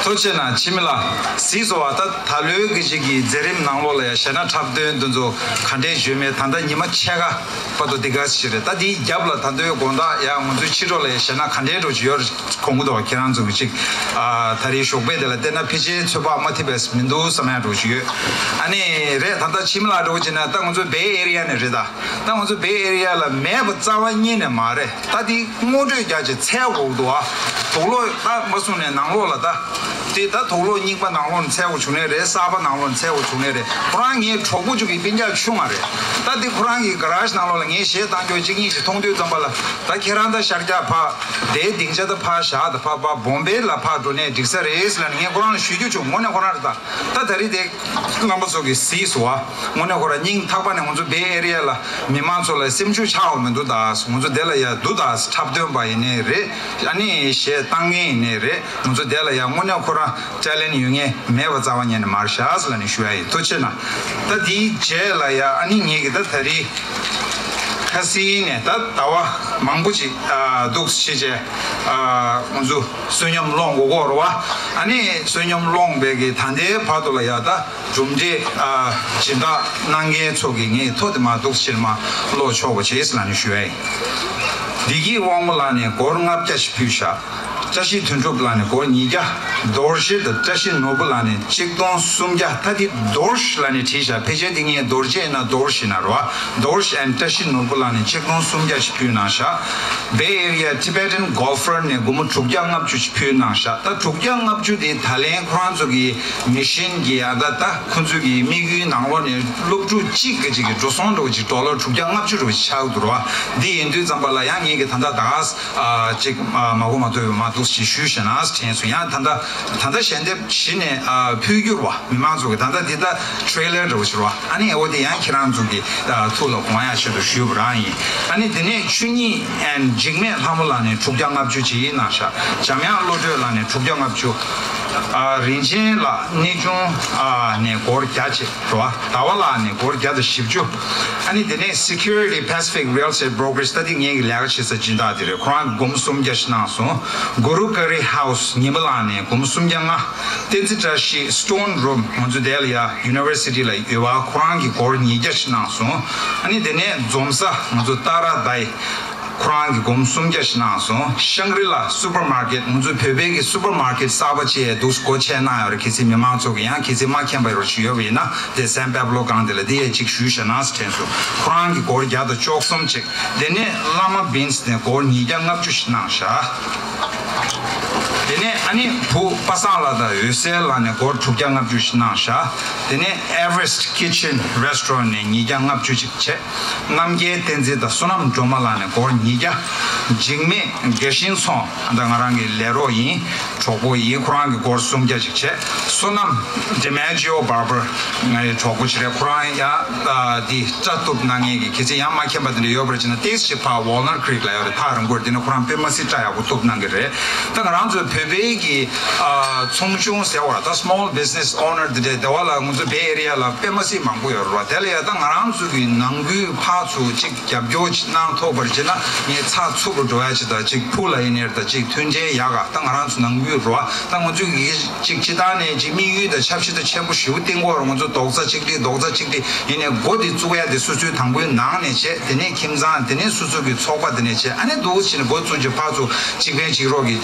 ཐུགས་རྗེ་གནང་། འཆི་མེད་ལགས། གཟིགས་སོང་བ། ད་ད་ལོའི་གི་ཅིག་གི་མཛད་རིམ་ནང་ལོགས་ལ་ཡང་གཞས་སྣ་འཁྲབ་སྟོན་འདི་ཚོ་ག་འདྲས་བྱུང་མེད། ད་ལྟ་ཉི་མ་ཕྱེད་ཀ་བར་དུ་འདི་ག་ཞིག་རེད། ད་འདིའི་རྒྱབ་ལ་ད་ལྟའི་དགོང་དག་ཡང་ང་ཚོའི་ཕྱི་དྲོ་ལ་ཡང་གཞས་སྣ་ག་འདྲས་འགྲོ་གི་ཡོད་གོང་གི་ཐོག་ཁྱེད་རང་ཚོ་གི་ཅིག་ཨ་ད་རེས་ཞོགས་པའི་དེ་ལ་བལྟས་ན་ཕལ་ཆེར་ཚོད་དཔག་མ་ཐེབས་པས་མི་འདུག་བསམ་ཡ་འགྲོ་གི་ཡོད། ཨ་ནི་རེད། ད་ལྟ་འཆི་མེད་ལགས་འགྲོ་གི་ཅིག་ན་ད་ང་ཚོ་བེ་ཨེ་རི་ཡ་ནས་རེད། ད་ད་ང་ཚོ་བེ་ཨེ་རི་ཡ་ལ་མེད་པ་རྩ་བ་ཉིད་ནས་མ་རེད། ད་དེ་ངོ་སྤྲོད་རྒྱག་ཅིག་འཚོལ་དགོས་འདུག་ཨ། དུག་ལོག་ད་མ་གསུངས་ནས་ནང་ལོགས་ལ་ད། དེ་ད་དུག་ལོག་རྙིང་པ་ནང་ལོགས་ནས་འཚོལ་དགོས་བྱུང་ནའི་རེད། གསར་པ་ནང་ལོགས་ནས་འཚོལ་དགོས་བྱུང་ནའི་རེད། ཁོ་རང་ངའི་གྲོགས་པོ་ཅིག་གི་སྤུན་ཀྱག་ཆུང་བ་རེད། ད་དེ་ཁོ་རང་གི་ག་ར་ཤི་ནང་ལོགས་ལ་ངས་གཞས་བཏང་རྒྱུ་གཅིག་གཉིས་ཤིག་མཐོང་དུས་ཙམ་པ་ལ། ད་ཁྱེད་རང་ད་ཤར་རྒྱག་ཕ། དེའི་སྡིངས་ཆ་ད་ཕ་བཞག་ད་ཕ་ཕ་བོམ་བེ་ལ་ཕ་འགྲོ་ནས་འགྲིག་ས་རེད་ལབ་ནས་ངས་ཁོ་རང་ལ་ཞུ་རྒྱུ་བྱུང་། དངོས་གནས་ཁོ་རང་རེད། ད་ད་ད་རེས་དེ་རྣམ་པ་ཚོ་གིས་གཟིགས་སོང་བ། དངོས་གནས་ཁོ་རང་སྙིང་ཐག་པ་ནས་ང་ཚོ་བེ་ཨེ་རི་ཡ་ལ་མི་མང་ཚོ་ལ་སེམས་ཤུགས་ཆག་འོང་མི་འདུག་ད་ང་ཚོ་དེ་ལ་ཡ་འདུག་ད་འཁྲབ་སྟོན་པ་ཡིན་ནའི་རེད། ཨ་ནི་གཞས་བཏང་མཁན་ཡིན་ནའི་རེད། ང་ཚོ་དེ་ལ་ཡང་དངོས་གནས་ཁོ་རང་ཊེ་ལེན་ཡོད་མཁན་མེད་པ་རྩ་བ་ཉིད་ནས་མ་རེད་ཤག་ཟེར་ལབ་ནས་ཞུ་ཡ་ཡིན། ཐུགས་རྗེ་གནང་། ད་དེའི་རྗེས་ལ་ཡ་ཨ་ནི་ངེད་ཀྱི་ད་ད་རེས་ཁ་སང་ནས་ད་ཟླ་བ་མང་པོ་ཅིག་ཨ་འདུག་བྱས་རྗེས་ཨ་ང་ཚོ་བསོད་སྙོམས་སློང་དགོས་ཀྱི་རེད་བ། ཨ་ནི་བསོད་སྙོམས་སློང་བའི་གི་ད་ལྟའི་བར་དུ་ལ་ཡ་ད་གྲུབ་འབྲས་ཨ་སྦྱིན་བདག་གནང་མཁན་ཚོ་གི་ངས་ཐོ་དེ་མར་འདུག་སེ་ཕྱིར་མར་ཀློག་ཆོག་པ་བྱས་ཟེར་ལབ་ནས་ཞུ་ཡ་ཡིན། བདེ་སྐྱིད་དབང་མོ་ལགས་ནས་སྒོར་ལྔ་བརྒྱ་ཞིག་ཕུལ་ཤག་བཀྲ་ཤིས་དོན་གྲུབ་ལགས་ནས་སྒོར་ཉིས་བརྒྱ། རྡོ་རྗེ་དང་བཀྲ་ཤིས་ནོར་བུ་ལགས་ནས་གཅིག་སྟོང་སུམ་བརྒྱ། ད་འདི་རྡོ་རྗེ་ལབ་ནས་བྲིས་ཤག་ཕལ་ཆེར་འདི་ངས་རྡོ་རྗེ་ཡིན་ན་རྡོ་རྗེ་ཡིན་ན་རེད་བ། རྡོ་རྗེ་and བཀྲ་ཤིས་ནོར་བུ་ལགས་ནས་གཅིག་སྟོང་སུམ་བརྒྱ་ཞིག་ཕུལ་གནང་ཤག Bay Area Tibetan Golfer ནས་སྒོར་མོ་དྲུག་བརྒྱ་ལྔ་བཅུ་ཞིག་ཕུལ་གནང་ཤག་ད་དྲུག་བརྒྱ་ལྔ་བཅུ་དེ་ད་ལན་ཁོ་རང་ཚོ་གི་མི་ཤན་གྱི་ཨ་ད་ད་ཁོ་ཚོ་གི་དམིགས་ཡུལ་ནང་ལོགས་ནས་སློབ་ཕྲུག་གཅིག་གི་གཅིག་གི་འགྲོ་སོང་འགྲོ་གཅིག་ཌོ་ལར་དྲུག་བརྒྱ་ལྔ་བཅུ་རུ་ཆགས་འདུག་ར། འདི་ཡིན་དུས་ཙམ་པ་ལ་ཡང་ངེད་ཀྱི་ད་ལྟ་ད་ག་ས་ཅིག་མ་གོ་མ་ཐོས་པའི་མ་འདུག་ཅིག་ཞུས་ཤེ་ན་དྲན་སོང་། ཡང་ད་ལྟ་ད་ལྟ་ཞལ་འདེབས་གཞི་ནས་ཕུལ་རྒྱུ་ར་བ། མི་མང་ཚོ་གི་ད་ལྟ་འདི་ད་ཊེ་རེ་ལར་འདྲ་བོ་ཞིག་ར་བ། ཨ་ནི་འོ་དེ་ཡང་ཁྱེད་རང་ཚོ་གི་ཐུགས་ལ་དགོངས་ཡ་ཆེད་དུ་ཞུས་པ་རང་ཡིན། ཨ་ནི་དེ་ནས་ཆོས་ཉིད་ཨེན་འཇིགས་མེད་ལྷ་མོ་ལགས་ནས་དྲུག་བརྒྱ་ལྔ་བཅུ་ཅིག་གནང་ཤག་འཇམ་དབྱངས་བློ་གྲོས་ལགས་ནས་དྲུག་བརྒྱ་ལྔ་བཅུ། རིན་ཆེན་ལགས་གནས་ཆུང་ནས་སྒོར་བརྒྱ་ཅིག་རེད་བ། ཟླ་བ་ལགས་ནས་སྒོར་བརྒྱ་དང་བཞི་བཅུ། ཨ་ནི་དེ་ནས་Security Pacific Real Estate Brokerage ད་དེ་ངེད་ཀྱི་ལས་ཀ་བྱེད་ས་སྦྱིན་བདག་དེ་རེད། ཁོ་རང་གིས་སྒོར་མོ་སུམ་བརྒྱ་ཞིག་གནང་སོང་། Guru Curry House ཉི་མ་ལགས་ནས་སྒོར་མོ་སུམ་བརྒྱ་ལྔ། བསྟན་འཛིན་བཀྲ་ཤིས་Stone Room ང་ཚོ་དེ་ལ་ཡ་University ལ་ཡོད་བ། ཁོ་རང་གིས་སྒོར་ཉིས་བརྒྱ་ཞིག་གནང་སོང་། ཨ་ནི་དེ་ནས་འཛོམས་ས་ང་ཚོ་ཏཱ་ར་དཱི། ཁོ་རང་གིས་སྒོར་མོ་སུམ་བརྒྱ་ཞིག་གནང་སོང་། ཤང་རི་ལ་སུ་པར་མར་ཀེཊ། ང་ཚོ་བོད་པའི་གི་སུ་པར་མར་ཀེཊ་གསར་པ་ཅིག་འདུག་སྒོ་ཕྱེ་གནང་ཡོད་རེད། གལ་སྲིད་མི་མང་ཚོ་གི་ཡང་གལ་སྲིད་མ་མཁྱེན་པ་ཡོད་ཅིག་ཡོད་པ་ཡིན་ན་དེ་སན་པེབ་ལོ་སྒང་དེ་ལ་དེ་ཡས་ཅིག་ཞུས་ཤེ་ན་དྲན་སོང་། ཁོ་རང་གིས་སྒོར་བརྒྱ་དང་བཅུ་གསུམ་ཅིག་དེ་ནས་བླ་མ་བིན་སི་ནས་སྒོར་ཉིས་བརྒྱ་ལྔ་བཅུ་ཞིག་གནང་ཤག་དེ་ནས་ཨ་ནི་བུ་པ་སངས་ལགས་དང་འོད་ཟེར་ལགས་ནས་སྒོར་དྲུག་བརྒྱ་ལྔ་བཅུ་ཞིག་གནང་ཤག་དེ་ནས་Everest Kitchen Restaurant ནས་ཉིས་བརྒྱ་ལྔ་བཅུ་ཅིག་བྱས། རྣམ་རྒྱལ་བསྟན་འཛིན་དང་བསོད་ནམས་སྒྲོལ་མ་ལགས་ནས་སྒོར་ཉིས་བརྒྱ། འཇིགས་མེད་དགེ་ཤིང་ཚོང་ད་ང་རང་གི་ལས་རོགས་ཡིན། གྲོགས་པོ་ཡིན། ཁོ་རང་གིས་སྒོར་སུམ་བརྒྱ་ཅིག་བྱས། བསོད་ནམས་ཌི་མེ་ཇི་ཨོ་བར་བར་ངའི་གྲོགས་པོ་ཅིག་རེད། ཁོ་རང་ཡང་འདི་སྐྲ་གཏུབ་གནང་མཁན་གྱི་གལ་སྲིད་ཡང་མ་མཁྱེན་པ་དེ་འདྲ་ཡོད་པར་བྱས་ན་ཏོག་ཙམ་ཕར་Walnut Creek ལ་ཡོད་རེད། ཐག་རིང་པོར། དེ་ནས་ཁོ་རང་དཔེ་མ་སྲིད་སྐྲ་ཡག་པོ་གཏུབ་གནང་གི་རེད། ད་ང་རང་ཚོའི་ བོད་པའི་གི་ཨ་ཚོང་ཆུང་ཟེར་བ་ད་small business owner དེ་འདྲའི་སྡེ་བ་ལ་ང་ཚོ་Bay Area ལ་དཔེ་མ་སྲིད་མང་པོ་ཡོད་རེད་བ། དེ་ལ་ཡ་ད་ང་རང་ཚོ་གི་ནང་ཁུལ་ཕར་ཚུར་ཅིག་རྒྱབ་སྐྱོར་ཅིག་གནང་ཐུབ་པར་བྱས་ན་ངས་ཚགས་ཚུད་པོ་འགྲོ་ཡ་ཅིག་དང་ཅིག་ཕུགས་ལ་ཡིན་ནའི་ད་ཅིག་མཐུན་འབྲེལ་ཡག་ག་ད་ང་རང་ཚོ་ནང་ཁུལ་རེད་བ། ད་ང་ཚོ་གི་ཅིག་སྤྱི་བཏང་ནས་ཅིག་དམིགས་ཡུལ་དང་ཆབ་སྲིད་དང་ཆེན་པོ་ཞེ་པོ་བསྟན་གྱི་ཡོད་རེད། ང་ཚོ་རྡོག་རྩ་གཅིག་སྒྲིལ་རྡོག་རྩ་གཅིག་སྒྲིལ་ཡིན་ནའི་འགོ་དེ་བཙུགས་ཡ་དེ་སོ་སོའི་དང་པོའི་ནང་ནས་བྱས། དེ་ནས་ཁྱིམ་ཚང་། དེ་ནས་སོ་སོ་གི་ཚོགས་པ། དེ་ནས་བྱས་ཨ་ནི་འདུག་བྱས་ནས་འགོ་བཙུགས་བྱས་ཕར་ཚུར་གཅིག་ཕན་གཅིག་རོགས་ཀྱི་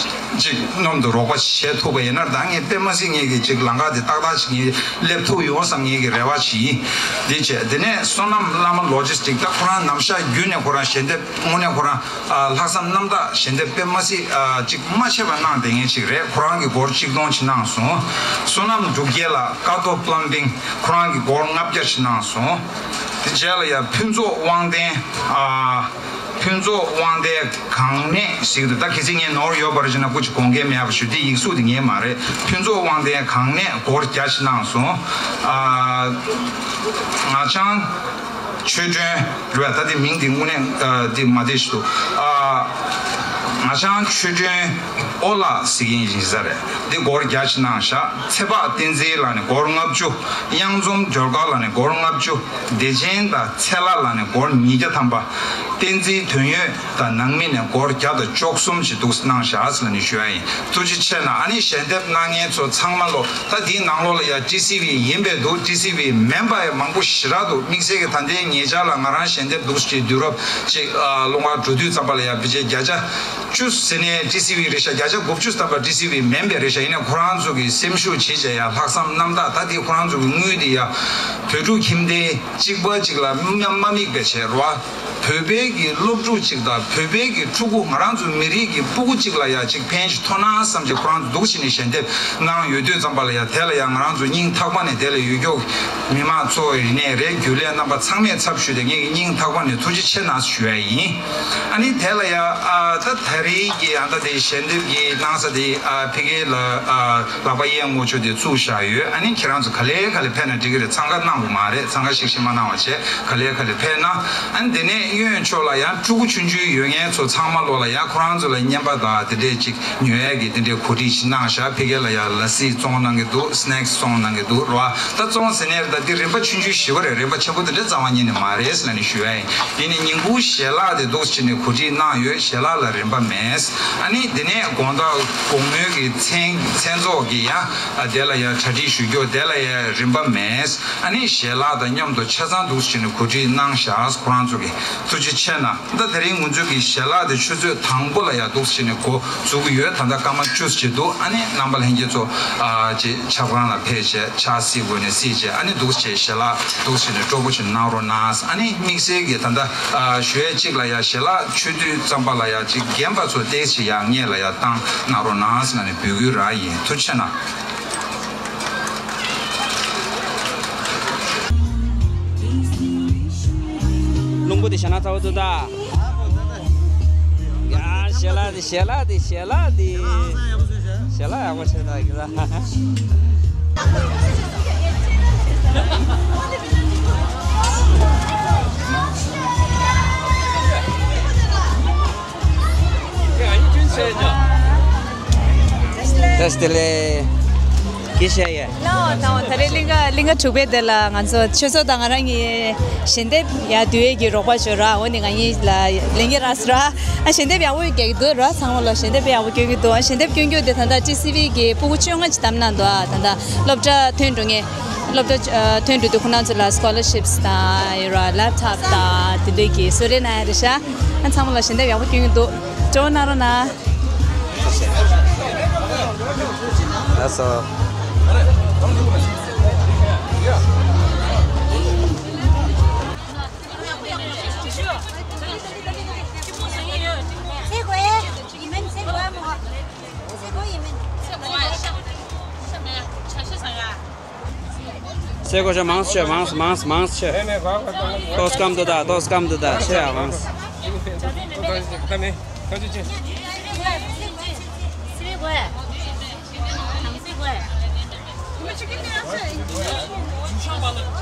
ཅིག་མཉམ་དུ་རོགས་པ་བྱེད་ཐུབ་པ་ཡིན་ན། ད་ངས་དཔེ་མ་སྲིད་ངེད་ཀྱི་ཅིག་ལམ་ཁ་དེ་ཏག་ཏག་ཅིག་ངས་སླེབས་ཐུབ་ཡོང་བསམ་ངེད་ཀྱི་རེ་བ་ཅིག་ཡིན། འདི་བྱས་དེ་ནས་བསོད་ནམས་བླ་མ་ལོ་ཇི་སི་ཊིག་ད་ཁོ་རང་ནམ་ཞག་བརྒྱུད་ནས་ཁོ་རང་ཞལ་འདེབས་དངོས་གནས་ཁོ་རང་ཨ་ལྷག་བསམ་རྣམ་དག་ཞལ་འདེབས་དཔེ་མ་སྲིད་ཨ་ཅིག་མ་ཆད་པ་གནང་བསྡད་མཁན་ཅིག་རེད། ཁོ་རང་གི་སྒོར་གཅིག་སྟོང་ཅིག་གནང་སོང་། བསོད་ནམས་འབྲུག་རྒྱལ་ལགས། ཀ་ཏོ་པླམ་བིང་། ཁོ་རང་གི་སྒོར་ལྔ་བརྒྱ་ཅིག་གནང་སོང་། དེ་རྗེས་ལ་ཡ་ཕུན་ཚོགས་དབང་ལྡན། ཨ་ཕུན་ཚོགས་དབང་ལྡན་གངས་གནས་ཟེར་གྱི་འདུག་ད་གལ་སྲིད་ངས་ནོར་ཡོད་པ་རེད་ཅེ་ན་སྐུ་མཁྱེན་དགོངས་འགལ་མེད་པ་ཞུ། དེ་ཡིག་གཟུགས་དེ་ངའི་མ་རེད། ཕུན་ཚོགས་དབང་ལྡན་གངས་གནས་སྒོར་བརྒྱ་ཅིག་གནང་སོང་། ཨ་ང་ཅང་ཆོས་སྒྲོན་རེད་བ། ད་དེ་མིང་དེ་དངོས་གནས་ཨ་དེ་མ་བདེ་ཞིག་འདུག་ཨ་ང་ཅང་ཆོས་སྒྲོན་ཨོ་ལགས་ཟེར་མཁན་ཡིན་ས་རེད། དེ་སྒོར་བརྒྱ་ཅིག་གནང་ཤག་ཚེ་དཔག་བསྟན་འཛིན་ལགས་ནས་སྒོར་ལྔ་བཅུ། གཡང་འཛོམས་སྒྲོལ་དཀར་ལགས་ནས་སྒོར་ལྔ་བཅུ། བདེ་ཆེན་དང་ཚེ་ལྷ་ལགས་ནས་སྒོར་ཉིས་བརྒྱ་ཐམ་པ། བསྟན་འཛིན་དོན་ཡོད་དང་ནང་མི་ནས་སྒོར་བརྒྱ་དང་བཅུ་གསུམ་ཞིག་འདུག་གནང་ཤག་ཟེར་ལབ་ནས་ཞུ་ཡ་ཡིན། ཐུགས་རྗེ་ཆེ་གནང་། ཨ་ནི་ཞལ་འདེབས་གནང་མཁན་ཚོ་ཚང་མ་ལོ། ད་དེའི་ནང་ལོགས་ལ་ཡ་ཊི་སི་ཝི་ཡིན་པའི་འདུག་ཊི་སི་ཝི་མིན་པ་ཡང་མང་པོ་ཞེ་དྲག་འདུག་དམིགས་བསལ་གྱི་ད་ལྟའི་ཉེ་ཆར་ལ་ང་རང་ཞལ་འདེབས་འདུག་ཅེས་དུས་རབས་ཅིག་ཨ་སློབ་མར་འགྲོ་དུས་ཙམ་པ་ལ་ཡ་ཕལ་ཆེར་བརྒྱ་ཆ་བཅུ་ཟེར་ནས་ཊི་སི་ཝི་རེད་ཤག་བརྒྱ་ཆ་དགུ་བཅུ་ཐམ་པ་ཊི་སི་ཝི་མིན་པའི་རེད་ཤག་ཡིན་ནའི་ཁོ་རང་ཚོ་གི་སེམས་ཤུགས་བྱེད་བྱས་ཡ་ལྷག་བསམ་རྣམ་དག་ད་དེ་ཁོ་རང་ཚོ་གི་དངུལ་དེ་ཡ་བོད་ཕྲུག་ཁྱིམ་སྡེ་གཅིག་པ་གཅིག་ལ་མ་མ་དམིགས་པའི་བྱས་རོ། བོད་པའི་གི་སློབ་ཕྲུག་ཅིག་དང་བོད་པའི་གི་ཕྲུ་གུ་ང་རང་ཚོ་མི་རིགས་ཀྱི་སྤུ་གུ་ཅིག་ལ་ཡ་ཅིག་ཕན་ཞིག་ཐོགས་ན་བསམ་གྱི་ཁོ་རང་ཚོ་འདུག་བྱས་ནས་ཞལ་འདེབས་གནང་ཡོད་དུས་ཙམ་པ་ལ་ཡ་དེ་ལ་ཡ་ང་རང་ཚོ་སྙིང་ཐག་པ་ནས་དེ་ལ་ཡུལ་སྐྱོང་མི་མང་ཚོ་ཡིན་ནའི་རེད། རྒྱུན་ལས་རྣམ་པ་ཚང་མས་ཚབ་ཞུས་ཏེ་ངེད་ཀྱི་སྙིང་ཐག་པ་ནས་ཐུགས་རྗེ་ཆེ་གནང་ཞུ་ཡ་ཡིན། ཨ་ནི་དེ་ལ་ཡ་ཨ་ད་ད་རེས་ཀྱི་ཨ་ད་དེ་ཞལ་འདེབས་ཀྱི་གནང་ས་དེ་ཨ་ཕ་གི་ལ་ཨ་ལག་པ་གཡས་ངོ་ཆོ་དེ་བཙུགས་བཞག་ཡོད། ཨ་ནི་ཁྱེད་རང་ཚོ་ག་ལེ་ག་ལེ་ཕེབས་ན་འགྲིག་གི་རེད། འཚང་ཁ་གནང་དགོས་མ་རེད། འཚང་ཁ་ཤིག་ཤིག་མ་གནང་བ་བྱས་ག་ལེ་ག་ལེ་ཕེབས་ན། ཨ་ནི་དེ་ནས་གཡོན་ཕྱོགས་ལ་ཡང་ཕྲུ་གུ་ཆུང་ཆུང་ཡོད་མཁན་ཚོ་ཚང་མ་ལོ་ལ་ཡང་ཁོ་རང་ཚོ་ལ་རྔན་པ་དང་དེ་འདྲས་ཅིག་ཉོ་ཡས་ཀྱི་དེ་འདྲས་གོ་སྒྲིག་ཅིག་གནང་བཞག་ཕ་གི་ལ་ཡང་ལ་སི་བཙོང་གནང་གི་འདུག་སི་ནེག་སི་བཙོང་གནང་གི་འདུག་རོ། ད་བཙོང་ཟེར་ནས་ད་འདི་རིན་པ་ཆུང་ཆུང་ཞེ་པོ་རེད། རིན་པ་ཆེན་པོ་དེ་འདྲས་རྩ་བ་ཉིད་ནས་མ་རེད་ཟེར་ནས་ཞུ་ཡ་ཡིན། དེ་ནས་ཉིན་གུང་ཞལ་ལག་དེ་འདུག་སེ་བྱས་ནས་གོ་སྒྲིག་གནང་ཡོད། ཞལ་ལག་ལ་རིན་པ་མེད། ཨ་ནི་དེ་ནས་དགོང་དག་དགོང་མོའི་གི་མཚན་མཚན་ཚོགས་ཀྱི་ཡ་ཨ་དེ་ལ་ཡ་གྲ་སྒྲིག་ཞུ་རྒྱུ་དེ་ལ་ཡ་རིན་པ་མེད། ཨ་ནི་ཞལ་ལག་དང་མཉམ་དུ་ཆ་ཚང་འདུག་སེ་བྱས་ནས་གོ་སྒྲིག་གནང་བཞག་ཁོ་རང་ཚོ་གི་ཐུགས་རྗེ་ཆེ་གནང་། ད་དེ་རིང་ང་ཚོའི་གི་ཞལ་ལག་དེ་ཆུ་ཚོད་དང་པོ་ལ་ཡ་འདུག་སེ་བྱས་ནས་འགོ་འཛུགས་ཀྱི་ཡོད། ད་ལྟ་སྐར་མ་བཅུ་ཙམ་ཅིག་འདུག་ཨ་ནི་རྣམ་པ་ལྷན་རྒྱས་ཚོ་ཨ་ཅིག་ཆབ་ཁང་ལ་ཕེབས་བྱས་ཕྱག་བསིལ་དགོས་ནས་བསིལ་བྱས་ཨ་ནི་འདུག་སེ་བྱས་ཞལ་ལག་འདུག་སེ་བྱས་ནས་སྤྲོ་པོ་ཅིག་གནང་རོགས་གནང་། ཨ་ནི་དམིགས་བསལ་གྱི་ད་ལྟ་ཨ་ཞུ་ཡས་གཅིག་ལ་ཡ་ཞལ་ལག་མཆོད་དུས་ཙམ་པ་ལ་ཡ་ཅིག་རྒན་པ་ཚོ་ཏོག་ཙམ་ཅིག་ཡ་སྔོན་ལ་ཡ་བཏང་གནང་རོགས་གནང་ཟེར་ནས་འབོད་སྐུལ་རག་ཡིན། ཐུགས་རྗེ་ཆེ་གནང་། རླུང་བུ་དེ་བཞག་ན་ཚ་བོ་ཚོ་ད། ཡ་ཞལ་ལག་དེ་ཞལ་ལག་དེ་ཞལ་ལག་དེ། ཞལ་ལག་ཡག་པོ་བྱས་ད་གི་ད། བཀྲ་ཤིས་བདེ་ལེགས། དགེ་བཤེས་ཡ། ལོ་དང་ད་རེས་གླིང་ག་གླིང་ག་དྲུག་པའི་དེ་ལ་ང་ཚོ་ཆོས་ཚོགས་དང་ང་རང་གཉིས་ཞལ་འདེབས་ཡ་བསྡུ་ཡས་ཀྱི་རོགས་པ་བྱོས་ར། འོ་ནི་ང་གཉིས་ལ་ལེན་གྱི་རག་སོང་ར། ཨ་ཞལ་འདེབས་ཡག་པོ་རྒྱག་གི་འདུག་ར། ཚང་མ་ལ་ཞལ་འདེབས་ཡག་པོ་སྐྱོན་གྱི་འདུག་ཨ་ཞལ་འདེབས་སྐྱོན་རྒྱུ་དེ་ད་ལྟ་ཊི་སི་ཝི་གི་སྤུ་གུ་བཅོ་ལྔ་ཅིག་བདམས་གནང་འདུག་ཨ་ད་ལྟ་སློབ་གྲྭ་ཐོན་འགྲོ་མཁན། སློབ་གྲྭ་ཨ་ཐོན་འགྲོ་དུས་ཁོ་རང་ཚོ་ལ་སི་ཀོ་ལར་ཤིབ་དང་ཡོད་ར། ལེབ་ཊོབ་དང་དེ་འདྲའི་གི་གསོལ་རས་གནང་ཡ་རེད་ཤག་ཨ་ཚང་མ་ལ་ཞལ་འདེབས་ཡག་པོ་སྐྱོན་གྱི་འདུག་སྤྲོ་པོ་གནང་རོགས་གནང་། ལགས་སོ། སེ་གོ་ཤ་མང་སེ་མང་སེ་མང་སེ་མང་སེ། ཏོག་སྐམ་དུ་ད་ཏོག་སྐམ་དུ་ད་ཤེ་ཡ་མང་སེ།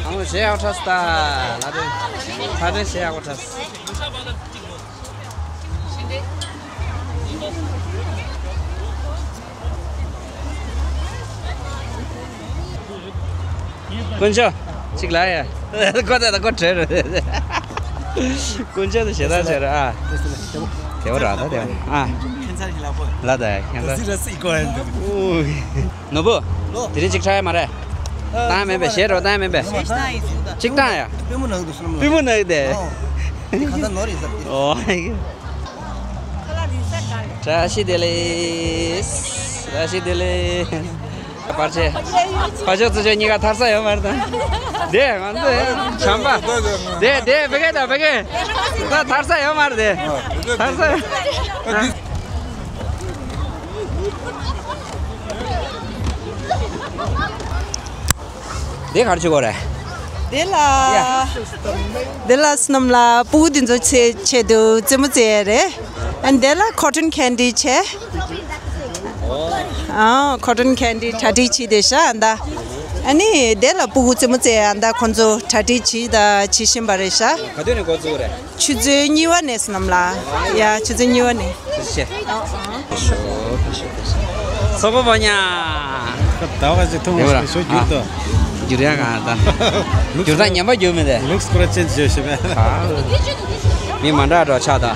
ཨ་མོ་ཞེ་ཡག་པོ་འཁྲབ་སོང་ད། ལ་དེ་ཕ་དེ་ཞེ་ཡག་པོ་འཁྲབ་སོང་། དཀོན་མཆོག་གཅིག་ལ་ཡ། ཁོ་ད་ད་ཁོ་བྲོས་རེད། དཀོན་མཆོག་ད་ཞེ་ད་བྱས་རེད་ཨ། དེ་བ་ར་ད་དེ་བ་ཨ། ཁྱེད་ཚར་གྱི་ལ་ཁོ། ལ་ད་ཡ་ཁྱེད་ཚར། ཟི་ར་སི་ཀོ་ཡན་འདུག་ཨུ། ནོར་བུ། དེ་རིང་གཅིག་ཁྲ་ཡ་མ་རེད། བཏང་མེད་པས་བཞེས་རོགས་བཏང་མེད་པས། གཅིག་བཏང་ཡ། པུས་མོ་ནག་འདུག་སོང་ལ། པུས་མོ་ནག་དེ། གང་ལྟར་ནོར་ཡིན་ས་དེ། ཨོ། བཀྲ་ཤིས་བདེ་ལེགས། བཀྲ་ཤིས་བདེ་ལེགས། བར་ཆད། ཕ་ཕྱོགས་ཚུར་ཕྱོགས་གཉིས་ཀ་ཐར་ས་ཡོད་མ་རེད་ད། དེ་ང་ཚོ་བྱམས་པ། དེ་དེ་བེ་གེ་དང་བེ་གེ། ད་ཐར་ས་ཡོད་མ་རེད་དེ། ཐར་ས་ཡོད། དེ་ག་རེ་བྱེད་དགོས་རེད། དེ་ལ། དེ་ལ་སྣུམ་ལ་སྤུ་གུ་འདི་ཚོ་ཆེ་ཆེད་དུ་རྩེད་མོ་རྩེ་ཡ་རེད། ཨ་ནི་དེ་ལ་ཁོ་ཊོན་ཁེན་ཌི་བྱས། ཨ་ཁོ་ཊོན་ཁེན་ཌི་གྲ་སྒྲིག་བྱས་དེ་ཤ་ཨ་ད། ཨ་ནི་དེ་ལ་སྤུ་གུ་རྩེད་མོ་རྩེ་ཡ་ཨ་ད་ཁོ་ཚོ་གྲ་སྒྲིག་བྱས་ད་བྱེད་བཞིན་པ་རེད་ཤ། ག་དུས་ནས་འགོ་བཙུགས་རེད། ཆུ་ཚོད་གཉིས་པ་ནས་སྣུམ་ལ། ཡ་ཆུ་ཚོད་གཉིས་པ་ནས། ཐུགས་རྗེ་ཆེ། ཨ་ཨ། ཚོགས་པ་པོ་ཉ། ད་བ་ཞིག་ཐུང་བ་ཞིག་ཞོ་བསྒྱུར་ཏོ། བསྒྱུར་ཡ་གང་ད། བསྒྱུར་ད་ཉམས་པ་བསྒྱུར་མི་དེ། ལུགས་སྐོར་ཅན་བརྗོད་ཞེས་པས། མི་མ་འདྲ་འགྲོ་ཆགས་ད།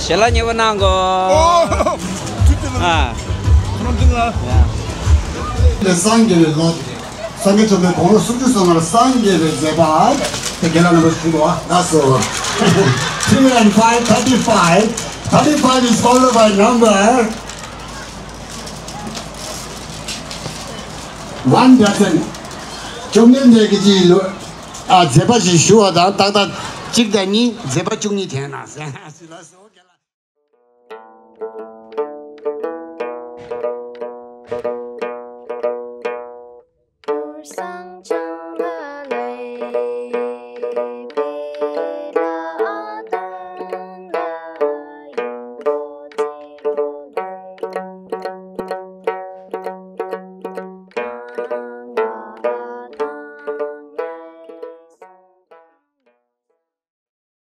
ཞལ་ལག་མཉེས་པོ་གནང་གོ། ཨ། སངས་རྒྱས་པའི་ལོ། སངས་རྒྱས་བཅོམ་ལྡན་དགུང་ལོ་སུམ་ཅུ་སོང་བར་སངས་རྒྱས་པའི་མཛད་པ། དེ་རྒན་ལགས་རྣམ་པ་ཞུ་དགོས་པ་ལགས་སོ། Three and five, thirty-five. Thirty-five is followed by number one dozen. བཅོམ་ལྡན་འདས་ཀྱི་ཅི་ལོ། ཨ་མཛད་པ་ཞིག་ཞུ་བ་དང་ཏག་ཏག་གཅིག་དང་གཉིས་མཛད་པ་བཅུ་གཉིས་འཐེན་ན་ཟེར།